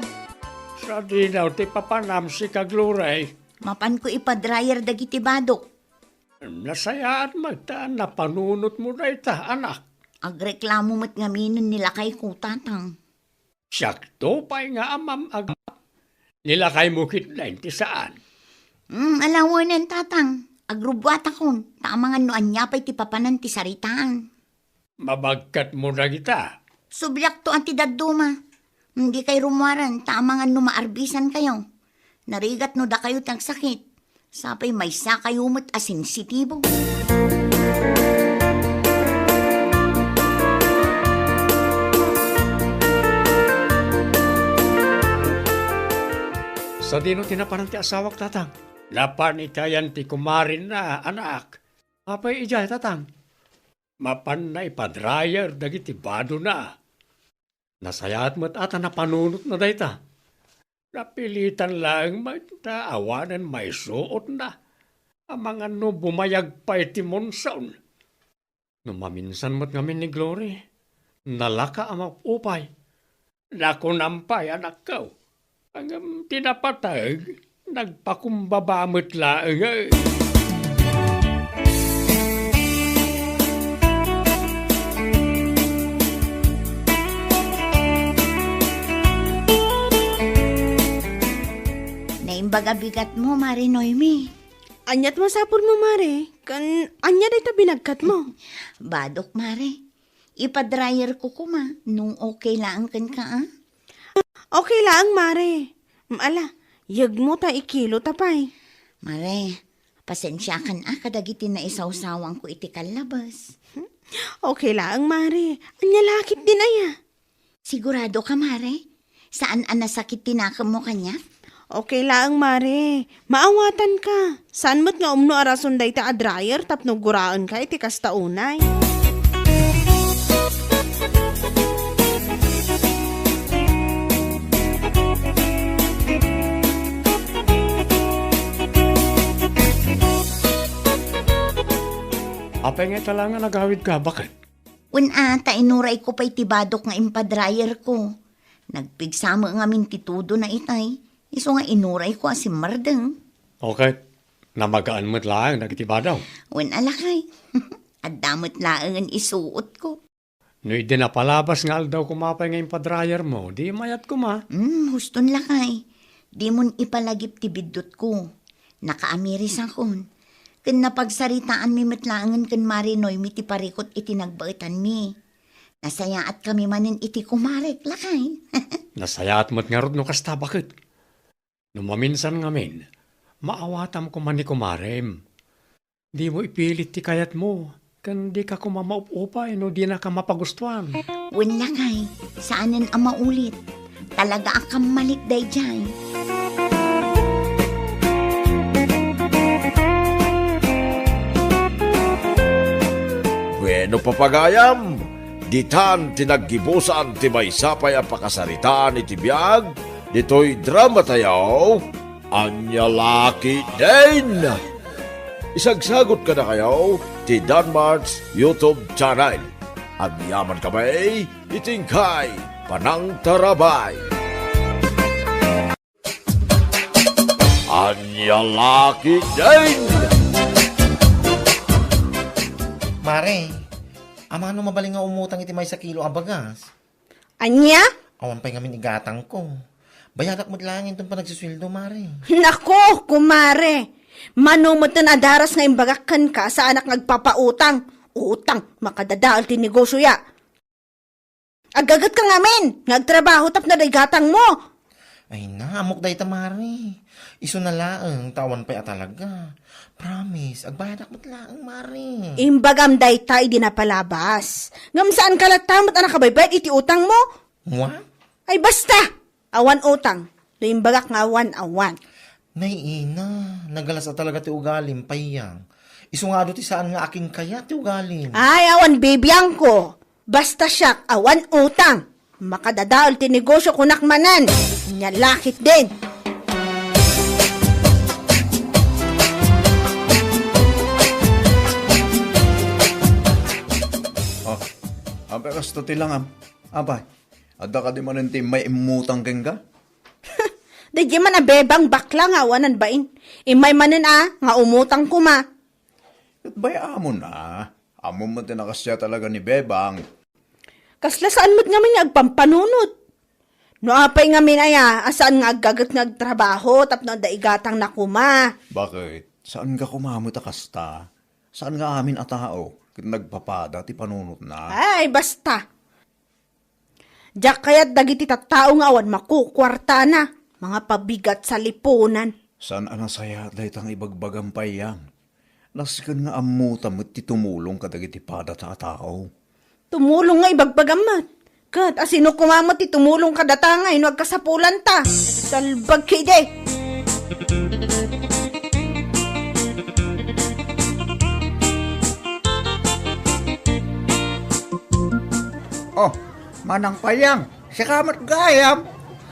Sadino ti papanam, sika, Glory? Mapanko ipa-dryer dagiti badok. Nasayaat met ta napanunotmo dayta, anak. Agreklamo met ngaminen ni lakayko, Tatang. Siakto pay nga amam ag-, ni lakaymo ketdin ti saan. Mm, alawenen, Tatang. Agrubbuatakon, ta amangan no ania pay ti papanan ti saritaan. Mabagkatmo dagita. Subliakto a ti dadduma. Dikay rumuaren, ta amangan no maarbisankayo. Narigat no dakayo ti agsakit. Sapay maysakayo met a sensitibo. Sadino ti napanan ti asawak, Tatang? Napan itayan ti kumarenna, anak. Apay idiay, Tatang? Mapanna ipa-dryer dagiti badona. Nasayaat met a ta napanunotna dayta. Napilitan laeng met ta awanen maisuotna. Amangan no bumayag pay ti monson. No maminsan met ngamin ni Glory, nalaka a maupay. Nakunam pay, anakko. Ngem ti napateg, nagpakumbaba met laeng. Naimbag a bigatmo, Mare Noemi. Ania't masapulmo, Mare? Ken ania dayta binagkatmo? Badok, Mare. Ipa-dryerko koma, no okay laeng kenka, a? Okay laeng, Mare. Mm, ala, yegmo ta ikilota pay. Mare, pasensiakan a kadagiti naisawsawanko iti kallabes. Okay laeng, Mare. Ania la ketdin aya? Sigurado ka, Mare? Saan a nasakit ti nakemmo kaniak? Okay laeng, Mare. Maawatanka. Saan met nga umno a rason dayta a dryer tapno guraenka iti kasta unay. Apay nga ita laeng nga nagawidka, baket? Wen a, ta inurayko pay ti badok nga impa-dryerko. Nagpigsa met ngamin ti tudona itay, isu nga inurayko a simmardeng. Okay. Namagaan met laeng dagiti badok. Wen a, lakay. Adda met laengen isuotko. No idi napalabas nga aldaw koma pay nga impa-dryermo, di mayat koma. Hmm, huston, lakay. Dimon ipalagip ti biddutko. Nakaamirisakon. Ken napagsaritaanmi met laengen ken Mare Noemi ti parikut iti nagbaetanmi. Nasayaatkami manen iti kumarek, lakay. Nasayaat met ngarud no kasta, baket. No maminsan ngamin, maawatam koma ni kumarem. Dimo ipilit ti kayatmo, ken dika koma maup-upay no dinaka mapagustuan. Wen, lakay, saanen a maulit. Talaga a kammalik daydiay. Bueno, papagayam, ditan ti naggibusan ti maysa pay a pakasaritaan iti biag ditoy dramatayo. Ania la ketdin? Isagsagut kadakayo ti Danmart's YouTube channel. Agyamankami iti inkay panangtarabay. Ania la ketdin? Mare, amangan no mabalin nga umutang iti maysa kilo a bagas? Ania? Awan pay ngamin igatangko. Bayadak met laeng inton panagsusueldo, mare. Nako, kumare! Mano metten a daras nga imbagak kenka, saanak nga agpapautang. Utang, makadadael ti negosioya. Aggagetka ngamin nga agtrabaho tapno adda igatangmo. Ay na, ammok dayta, mare. Isuna laeng ta awan pay a talaga. Promise, agbayadak met laeng, mare. Imbagam dayta idi napalabas. Ngem saanka latta met a nakabaybayad iti utangmo? Wa? Ay basta! Awan utang. No imbagak nga awan, awan. Nay ina, nagalas a talaga ti ugalim, Payang. Isu nga adu ti saan nga akin kayat ti ugalim. Ay, awan bibiangko. Basta siak, awan utang. Makadadael ti negosio kunak manen. Ania la ketdin. Oh, apay kasta ti langam? Apay, adda kadi manen ti immay immutang kenka? Daydiay man a Bebang bakla nga awanan bain. Immay manen a, nga umutang koma. Ket bay-amon a. Ammom met ti nakasia talaga ni Bebang. Kasla saan met ngamin nga agpampanunot. No apay ngamin aya, a saan nga aggaget nga agtrabaho tapno adda igatangna koma. Bakit? Saanka koma met a kasta? Saan nga amin a tao ket nagpapada ti panunotna? Ay, basta. Diak kayat dagiti tattao nga awan makukuartana, mga pabigat saliponan. Saan a nasayaat dayta nga ibagbagam, Payang? Nasken nga ammota met ti tumulong kadagiti padata a tao. Tumulong nga ibagbagam met. Ket asino koma met ti tumulong kadata nga no agkasapulanta? Salbag ketdi. Oh, Manang Payang, sika met gayam.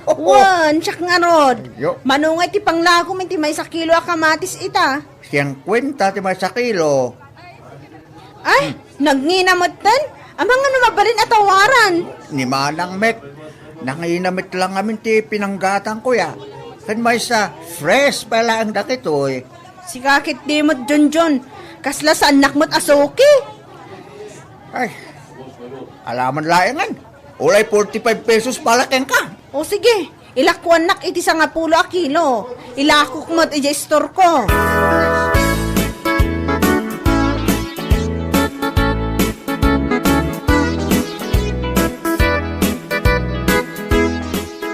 Wen, siak ngarud. Yo. Mano ngay ti panglakom iti maysa kilo a kamatis ita? Singkuenta ti maysa kilo. Ay, hmm, nagngina metten? Amangan no mabalin a tawaran. Ni Manang met, nangina met lang amin ti pinanggatangko ya. Ken maysa, fresh pay laeng dagitoy. Sika ketdi met, Junjun. Kasla saannak met a suki. Ay, alaman laengen. Ulay forty-five pesos pala kenka. O sige, ilakuannak iti sangapulo a kilo. Ilakok met iti istorko.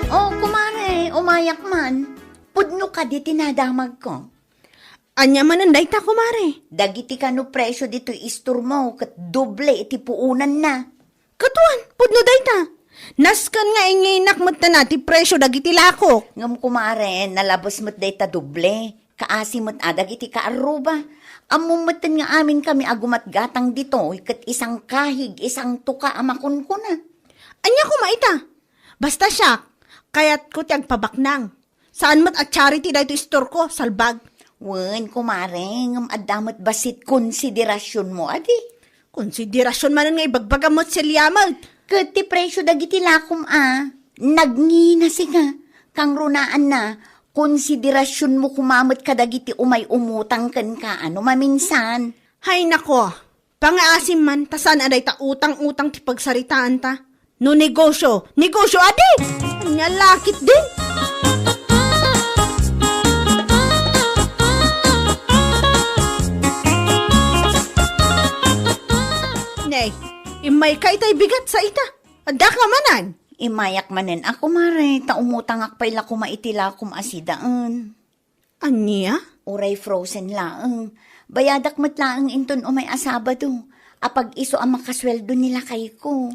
O, kumare, umayak man. Pudno kadi ti nadamagko. Ania manen dayta, kumare? Dagiti kano presio ditoy istormo ket doble iti puonanna. Ket wen, pudno dayta. Nasken nga inginak metten a ti presio dagiti lakok. Ngem kumare, nalabes met dayta doble. Kaasi met a dagiti kaarruba. Ammom metten nga amin kami a gumatgatang ditoy ket isangkahig, isangtuka a makunkuna. Ania koma ita? Basta siak, kayatko ti agpabaknang. Saan met a charity daytoy istorko, salbag. Wen, kumare, ngem adda met bassit konsiderasionmo, adi? Konsiderasion manen nga ibagbagam met, Celia, met. Ket ti presio dagiti lakom a, nagngina sika. Kangrunaanna, konsiderasionmo koma met kadagiti umay umutang kenka a no maminsan. Hay nako, pangaasim man, ta saan a dayta utang-utang ti pagsaritaanta. No negosyo, negosyo adi! Ania la ketdin? Nay, immayka itay bigat sa ita. Addaka manen? Immayak manen a, kumare, ta umutangak pay la koma iti lakom a sidaen. Ania? Uray frozen laeng. Bayadak met laeng inton umay a Sabado. Apag-isu a makasueldo ni lakayko.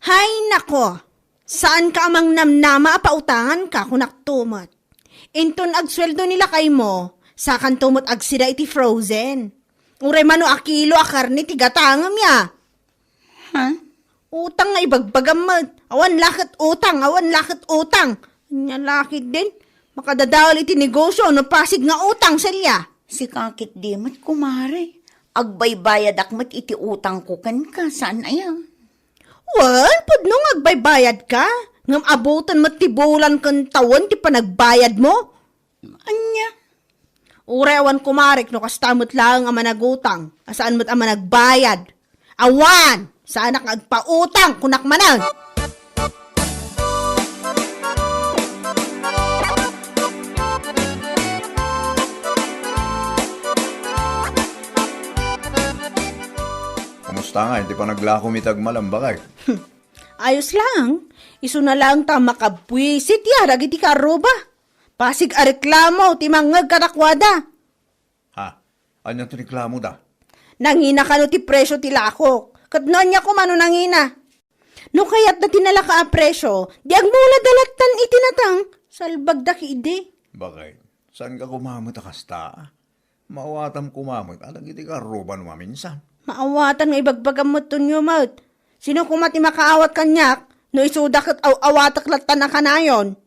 Hay nako! Saanka a mangnamnama a pautanganka, kunakto met. Inton agsueldo ni lakaymo, sakanto met agsida iti frozen. Uray mano a kilo a karne ti gatangem ya. Ha? Utang nga ibagbagam met. Awan la ket utang, awan la ket utang. Ania la ketdin? Makadadael iti negosyo no pasig nga utang, Celia. Sika ketdi met, kumare. Agbaybayadak met iti utangko kenka, saan aya? Wen, pudno nga agbaybayadka. Ngem abuten met ti bulan ken tawen ti panagbayadmo. Ania? Uray awan kumarek no kasta met laeng a managutang, a saan met a managbayad. Awan! Saanak nga agpautang, kunak manen! Kumusta nga, iti panaglakom iti agmalem, bakay? Ayos laeng. Isuna laeng ta makabwisit ya dagiti kaarruba. Pasig a reklamo ti mangngeg kadakuada. Ha? Ania ti reklamoda? Nangina kano ti presio ti lakok. Ket no ania koma no nangina? No kayatda ti nalaka a presio, di agmulada lattan iti nateng. Salbagda ketdi. Bakay, saan ka koma met a kasta? Maawatam koma met a dagiti kaarruba no maminsan. Maawatan nga ibagbagam met, Tonyo met. Sino koma ti makaawat kaniak no isuda ket aw-awatek lattan a kanayon?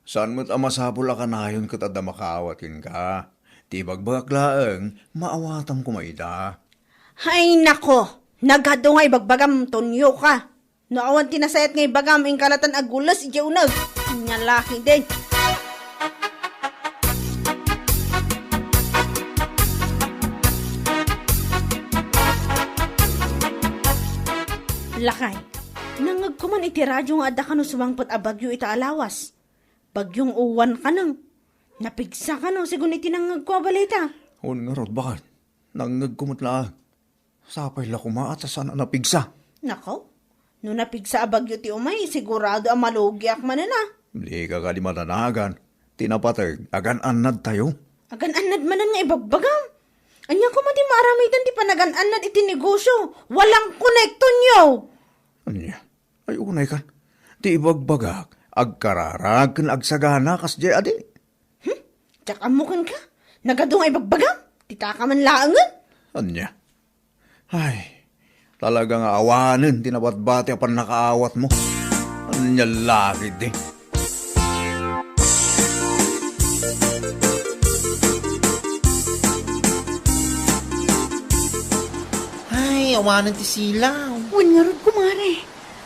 Saan met a masapul a kanayon ket adda makaawat kenka? Ti ibagbagak laeng, maawatam koma ida. Hay nako! Nagadu nga ibagbagam, Tonyo ka. No awan ti nasayaat nga ibagam, inka lattan agules idiay uneg. Ania la ketdin. Lakay, nangngegko man iti radio nga adda kano sumangpet a bagyo ita a lawas. Bagyong Uwan kano. Napigsa kano, sigun iti nangngegko a balita. Wen ngarud, bakay. Nangngegko met laeng. Sapay la koma ta saan a napigsa. Nako, no napigsa a bagyo ti umay, sigurado a malugiak manen a. Dika kadi madanagan. Ti napateg, agan-annadtayo. Agan-annad manen nga ibagbagam. Ania koma ti maaramidan ti panagan-annad iti negosyo? Walang konektonyo! Ania? Ay, unay kan. Ti ibagbagak, agkararag ken agsagana kasdiay adi. Hmm? Diak ammo kenka? Nagadu nga ibagbagam? Ti taka man laengen? Ania? Ay, talaga nga awanen ti nabatbati a pannakaawatmo. Ania la ketdi? Ay, awanen ti silaw. Wen ngarud, kumare.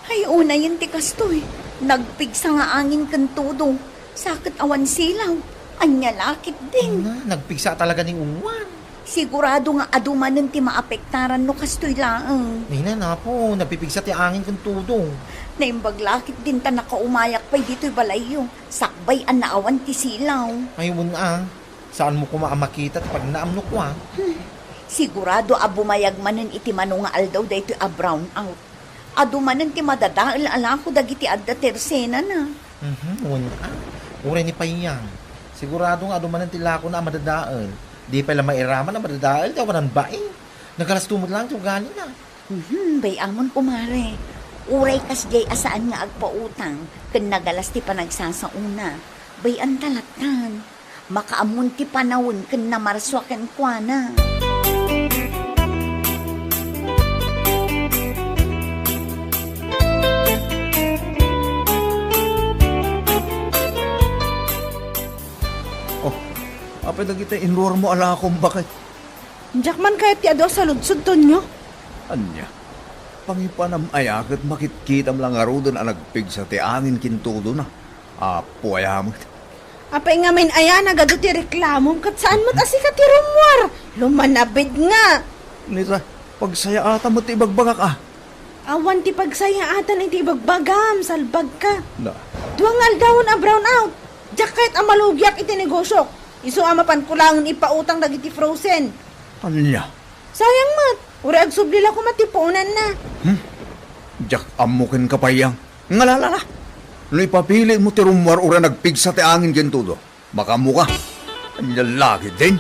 Ay, unayen ti kastoy. Nagpigsa nga angin ken todo. Sa ket awan silaw. Ania la ketdin? Na, nagpigsa talaga ni Uwan. Sigurado nga adu manen ti maapektaran no kastoy laeng. Nina, napo, nagpipigsa ti angin ken todo. Naimbag la ketdin ta nakaumayak pay ditoy balayyo. Sakbay a naawan ti silaw. Ay, wen a. Saanmo koma a makita ti pagnaam no kua? Hmm. Sigurado a bumayag manen iti mano nga aldaw daytoy a brownout. Adu manen ti madadael a lako dagiti adda tersenana. Mhm, wen a. Uray ni Payang. Sigurado nga adu manen ti lakona a madadael. Di pay la mairaman a madadael ti awanan bain. Nagalasto met laeng ti ugalina. Mhm, bay-amon, kumare. Uray kasdiay a saan nga agpautang ken nagalas ti panagsasaona. Bay-anta lattan. Makaammon ti panawen ken namarsua kenkuana. Oh, apay dagiti inruarmo a lakom, bakay? Diak man kayat ti adu a saludsod, Tonyo. Ania? Pangipanam aya ket makitkitam la ngaruden a nagpigsa ti angin ken tudona? Apo aya met. Apay ngamin aya nagadu ti reklamom ket saan met a sika ti rummuar? Lumanabid nga. Nita, pagsayaatam met ti ibagbagak a. Awan ti pagsayaatan iti ibagbagam, salbagka. Na. Dua nga aldawen a brownout. Diak kayat a malugiak iti negosiok. Isu a mapanko laengen ipautang dagiti frozen. Ania? Sayang met. Uray agsubli la koma ti puonanna. Hmm? Diak ammo kenka, Payang. Ngalala la. No ipapilitmo ti rummuar uray nagpigsa ti angin ken tudo, makaammoka. Ania la ketdin?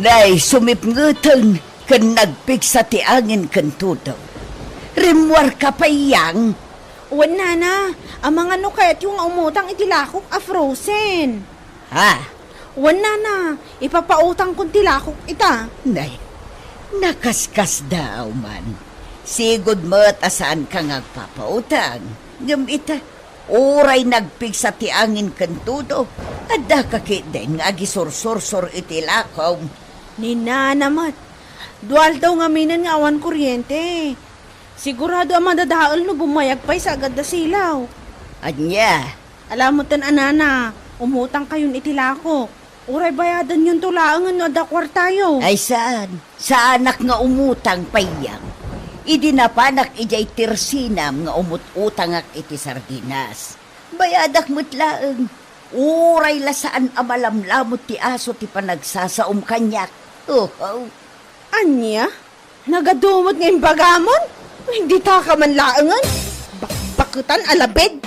Nay, sumipngeten ken nagpigsa ti angin ken tudo. Rimmuarka, Payang? Wen, Nana. Amangan no kayatyo nga umutang iti lakok a frozen. Ha? Wen, Nana. Ipapautangkon ti lakok ita. Nay, nakaskasdaaw man. Sigud met a saanka nga agpapautang. Ngem ita, uray nagpigsa ti angin ken tudo, addaka ketdin nga agisursursor iti lakom. Ni Nana met, Dua aldaw ngaminen nga awan kuryente. Sigurado a madadael no bummayag pay sa agad a silaw. Ania? Ala metten a nana, umutangkayon iti lakok. Uray bayadanyon to laengen no adda kuartayo. Ay saan, saanak nga umutang, Payyang. Idi napanak idiay tersinam nga umut-utangak iti sardinas. Bayadak met laeng. Uray la saan a malamlamot ti aso ti panagsasaom kaniak. Oho. Ania? Nagadu met nga imbagamon? Dita ka man laengen? Bakbaketan a labed!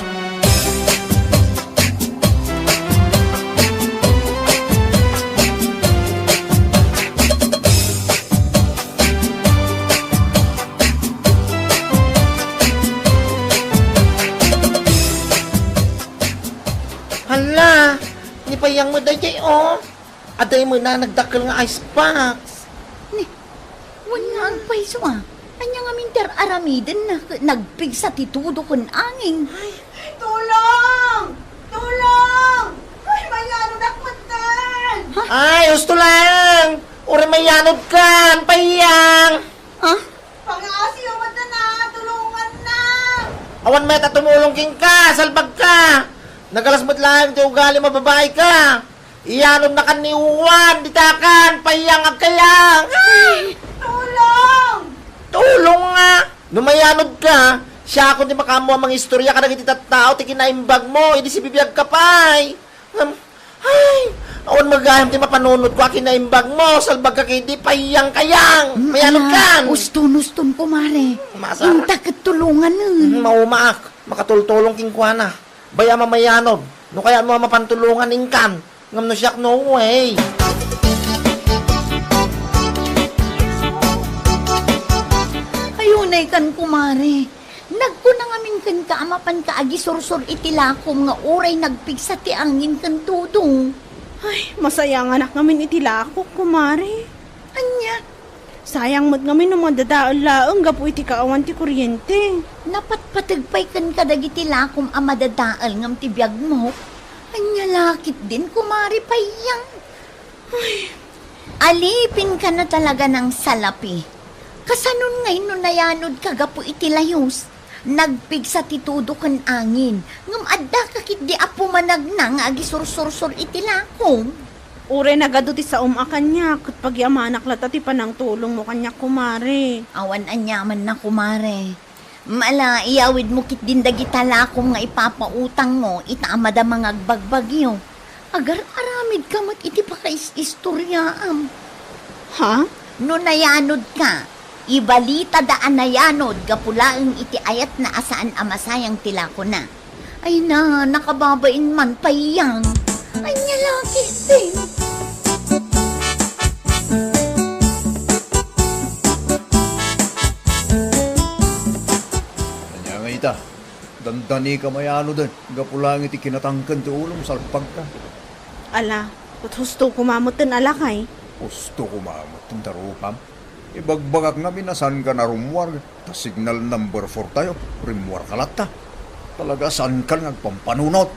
Hala, ni Payyang met daydiay, o. Adda imuna nagdakkel nga ice box. Ni, wen nga agpayso a. Ania ngamin ti ar-aramidenna ket nagpigsa ti tudo ken angin? Ay. Tulong! Tulong! Ay, mayanodak metten! Ha? Ay, husto laeng! Uray mayanodkan, Payyang! Ha? Pangaasiyo metten a, tulonganna! Awan met a tumulong kenka, salbagka! Nagalas met laeng ti ugalim a babaika! Iyanodnakan ni Juan, ditakan, Payyang, agkayang! Ay! Tulong! Tulong nga! No mayanodka, siakon ti makaammo a mangistorya kadagiti tattao ti kinaimbagmo, idi sibibiagka pay. Ngem, ay, awan met gayam ti mapanunotko a kinaimbagmo, salbagka ketdi, Payyang, kayang! Mm, mayanodkan! Ala, uston, uston, kumare. Masara. Inta ket tulonganen. Mm, maumaak. Makatultulong kenkuana. Bay-am a mayanod. No kayatmo a mapantulongan, inkan. Ngem no siak, no way. Ay, unaykan, kumare. Nagkuna ngamin kenka a mapanka agisursor iti lakom nga uray nagpigsa ti angin ken tudo. Ay, masayanganak ngamin iti lakok, kumare. Ania? Sayang met ngamin no madadael laeng gapu iti kaawan ti kuryente. Napatpateg pay kenka dagiti lakom a madadael ngem ti biagmo. Ania la ketdin, kumare Payyang? Ay. Alipinka na talaga nang salapi. Kasanon ngay no nayanodka gapu iti layus? Nagpigsa ti tudo ken angin, ngem addaka ketdi a pumanagna nga agisursursor iti lakom. Uray nagadu ti saom a kaniak, ket pagyamanak latta ti panangtulongmo kaniak, kumare. Awan aniamanna, kumare. Ala, iyawidmo ketdin dagita lakom nga ipapautangmo ita a madama nga agbagbagio. Agar-aramidka met iti pakaisistoriaam. Ha? No nayanodka, ibalitada a nayanod gapu laeng iti ayatna a saan a masayang ti lakona. Ay na, nakababain man, Payyang. Ania la ketdin? Ania nga ita? Dandanika mayanoden, gapu laeng iti kinatangken ti ulom, salbagka. Ala, ket husto koma metten a lakay. Husto koma metten ti rupam. Ibagbagak ngamin a saanka nga rummuar, ta signal number four tayo, rimmuarka latta. Talaga, saankan nga agpampanunot.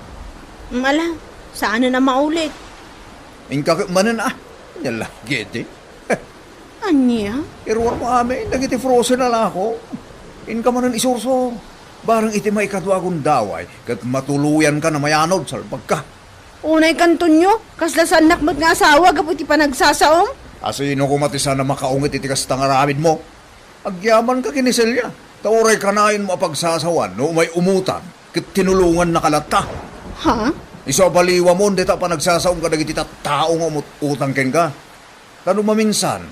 Mm, ala, saanen a maulit. Inka ket manen, a. Ania la ketdi. Ania? Iruarmo amin dagiti frozen a lako. Inka manen isursor. Barang iti maikadua a gundaway, ket matuloyanka a mayanod, salbagka. Unaykan, Tonyo, kasla saannak met nga asawa gapu iti panagsasaom? A sino koma ti saan a makaunget iti kasta nga aramidmo? Agyamanka ken ni Celia, ta uray kanayon a pagsasawan no umay umutan, ket tinulongannaka latta. Ha? Isu a baliwamon dayta a panagsasaom kadagiti tattao nga umut-utang kenka. Ta no maminsan,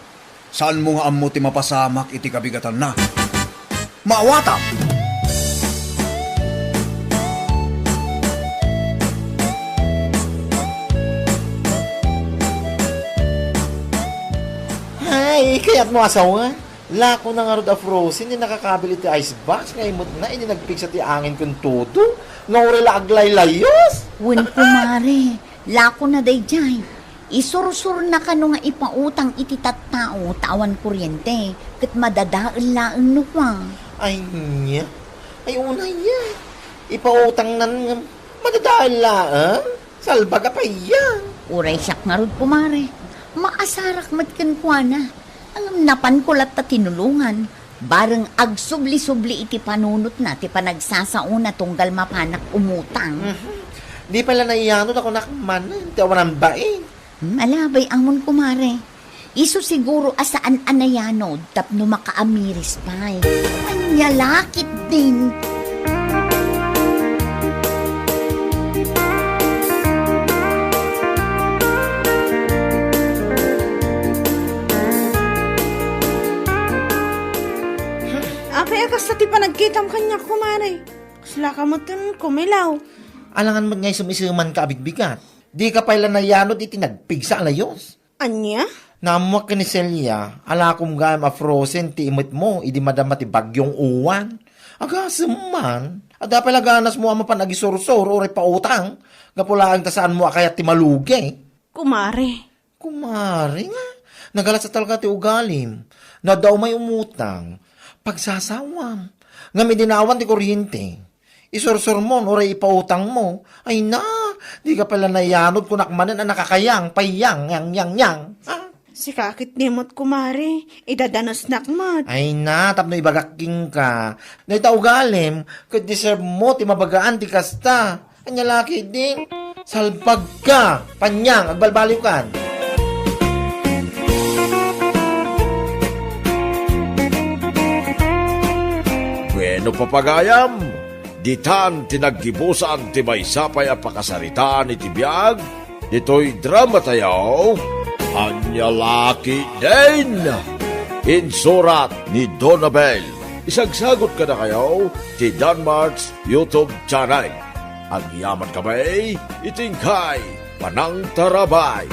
saanmo nga ammo ti mapasamak iti kabigatanna. Maawatam! Ay, kayatmo asawa? Lakona ngarud a frozen ti nakakabil iti ice box nga imutna idi nagpigsa ti angin ken tudo nga uray la aglaylayus. Wen, kumare, lakona daydiay. Isursurnaka no nga ipautang iti tattao ta awan kuryente, ket madadael laeng no kua. Ay, nia? Ay, unay, ipautangnan ngem madadael laeng? Salbag a payag. Uray siak ngarud, kumare. Maasarak met kenkuana. Ngem napanko latta tinulongan, bareng agsubli-subli iti panunotna ti panagsasaona tunggal mapanak umutang. Mhm. Di pay la naiyanod a kunak manen ti awanan bain. Hmm, ala, bay-angon, kumare. Isu siguro a saan a nayanod tapno makaamiris pay. Ania la ketdin. Apay a kasta ti panagkitam kaniak, kumare? Kaslaka metten kumilaw. Alangan met nga isem-isemanka a bigbigat. Dika pay la nayanod iti nagpigsa a layus. Ania? Naammoak ken ni Celia, alakom gayam a frozen ti imetmo idi madama ti Bagyong Uwan. Agasem man, adda pay la ganasmo a mapan agisursor uray pautang, gapu laeng ta saanmo a kayat ti malugi. Kumare. Kumare nga, nagalas a talaga ti ugalim. No adda umay umutang, pagsasawam. Ngem idi naawan ti kuryente, isursurmon uray ipautangmo. Ay na, dika pay la nayanod kunak manen a nakakayang, payang, yang, yang, yang. Ah. Sika ket ni met, kumare, idadanusnak met. Ay na, tapno ibagak kenka. Dayta ugalim, ket deserve mo ti mabagaan ti kasta. Ania la ketdin? Salbagka! Panyang, agbalbaliwkan! Bueno, papagayam, ditan ti naggibusan ti maysa pay a pakasaritaan iti biag ditoy drama tayo, Ania la ketdin! Insurat ni Donabel. Isagsagot kadakayo ti Danmart's YouTube channel. Agyaman kami iti inkay panangtarabay.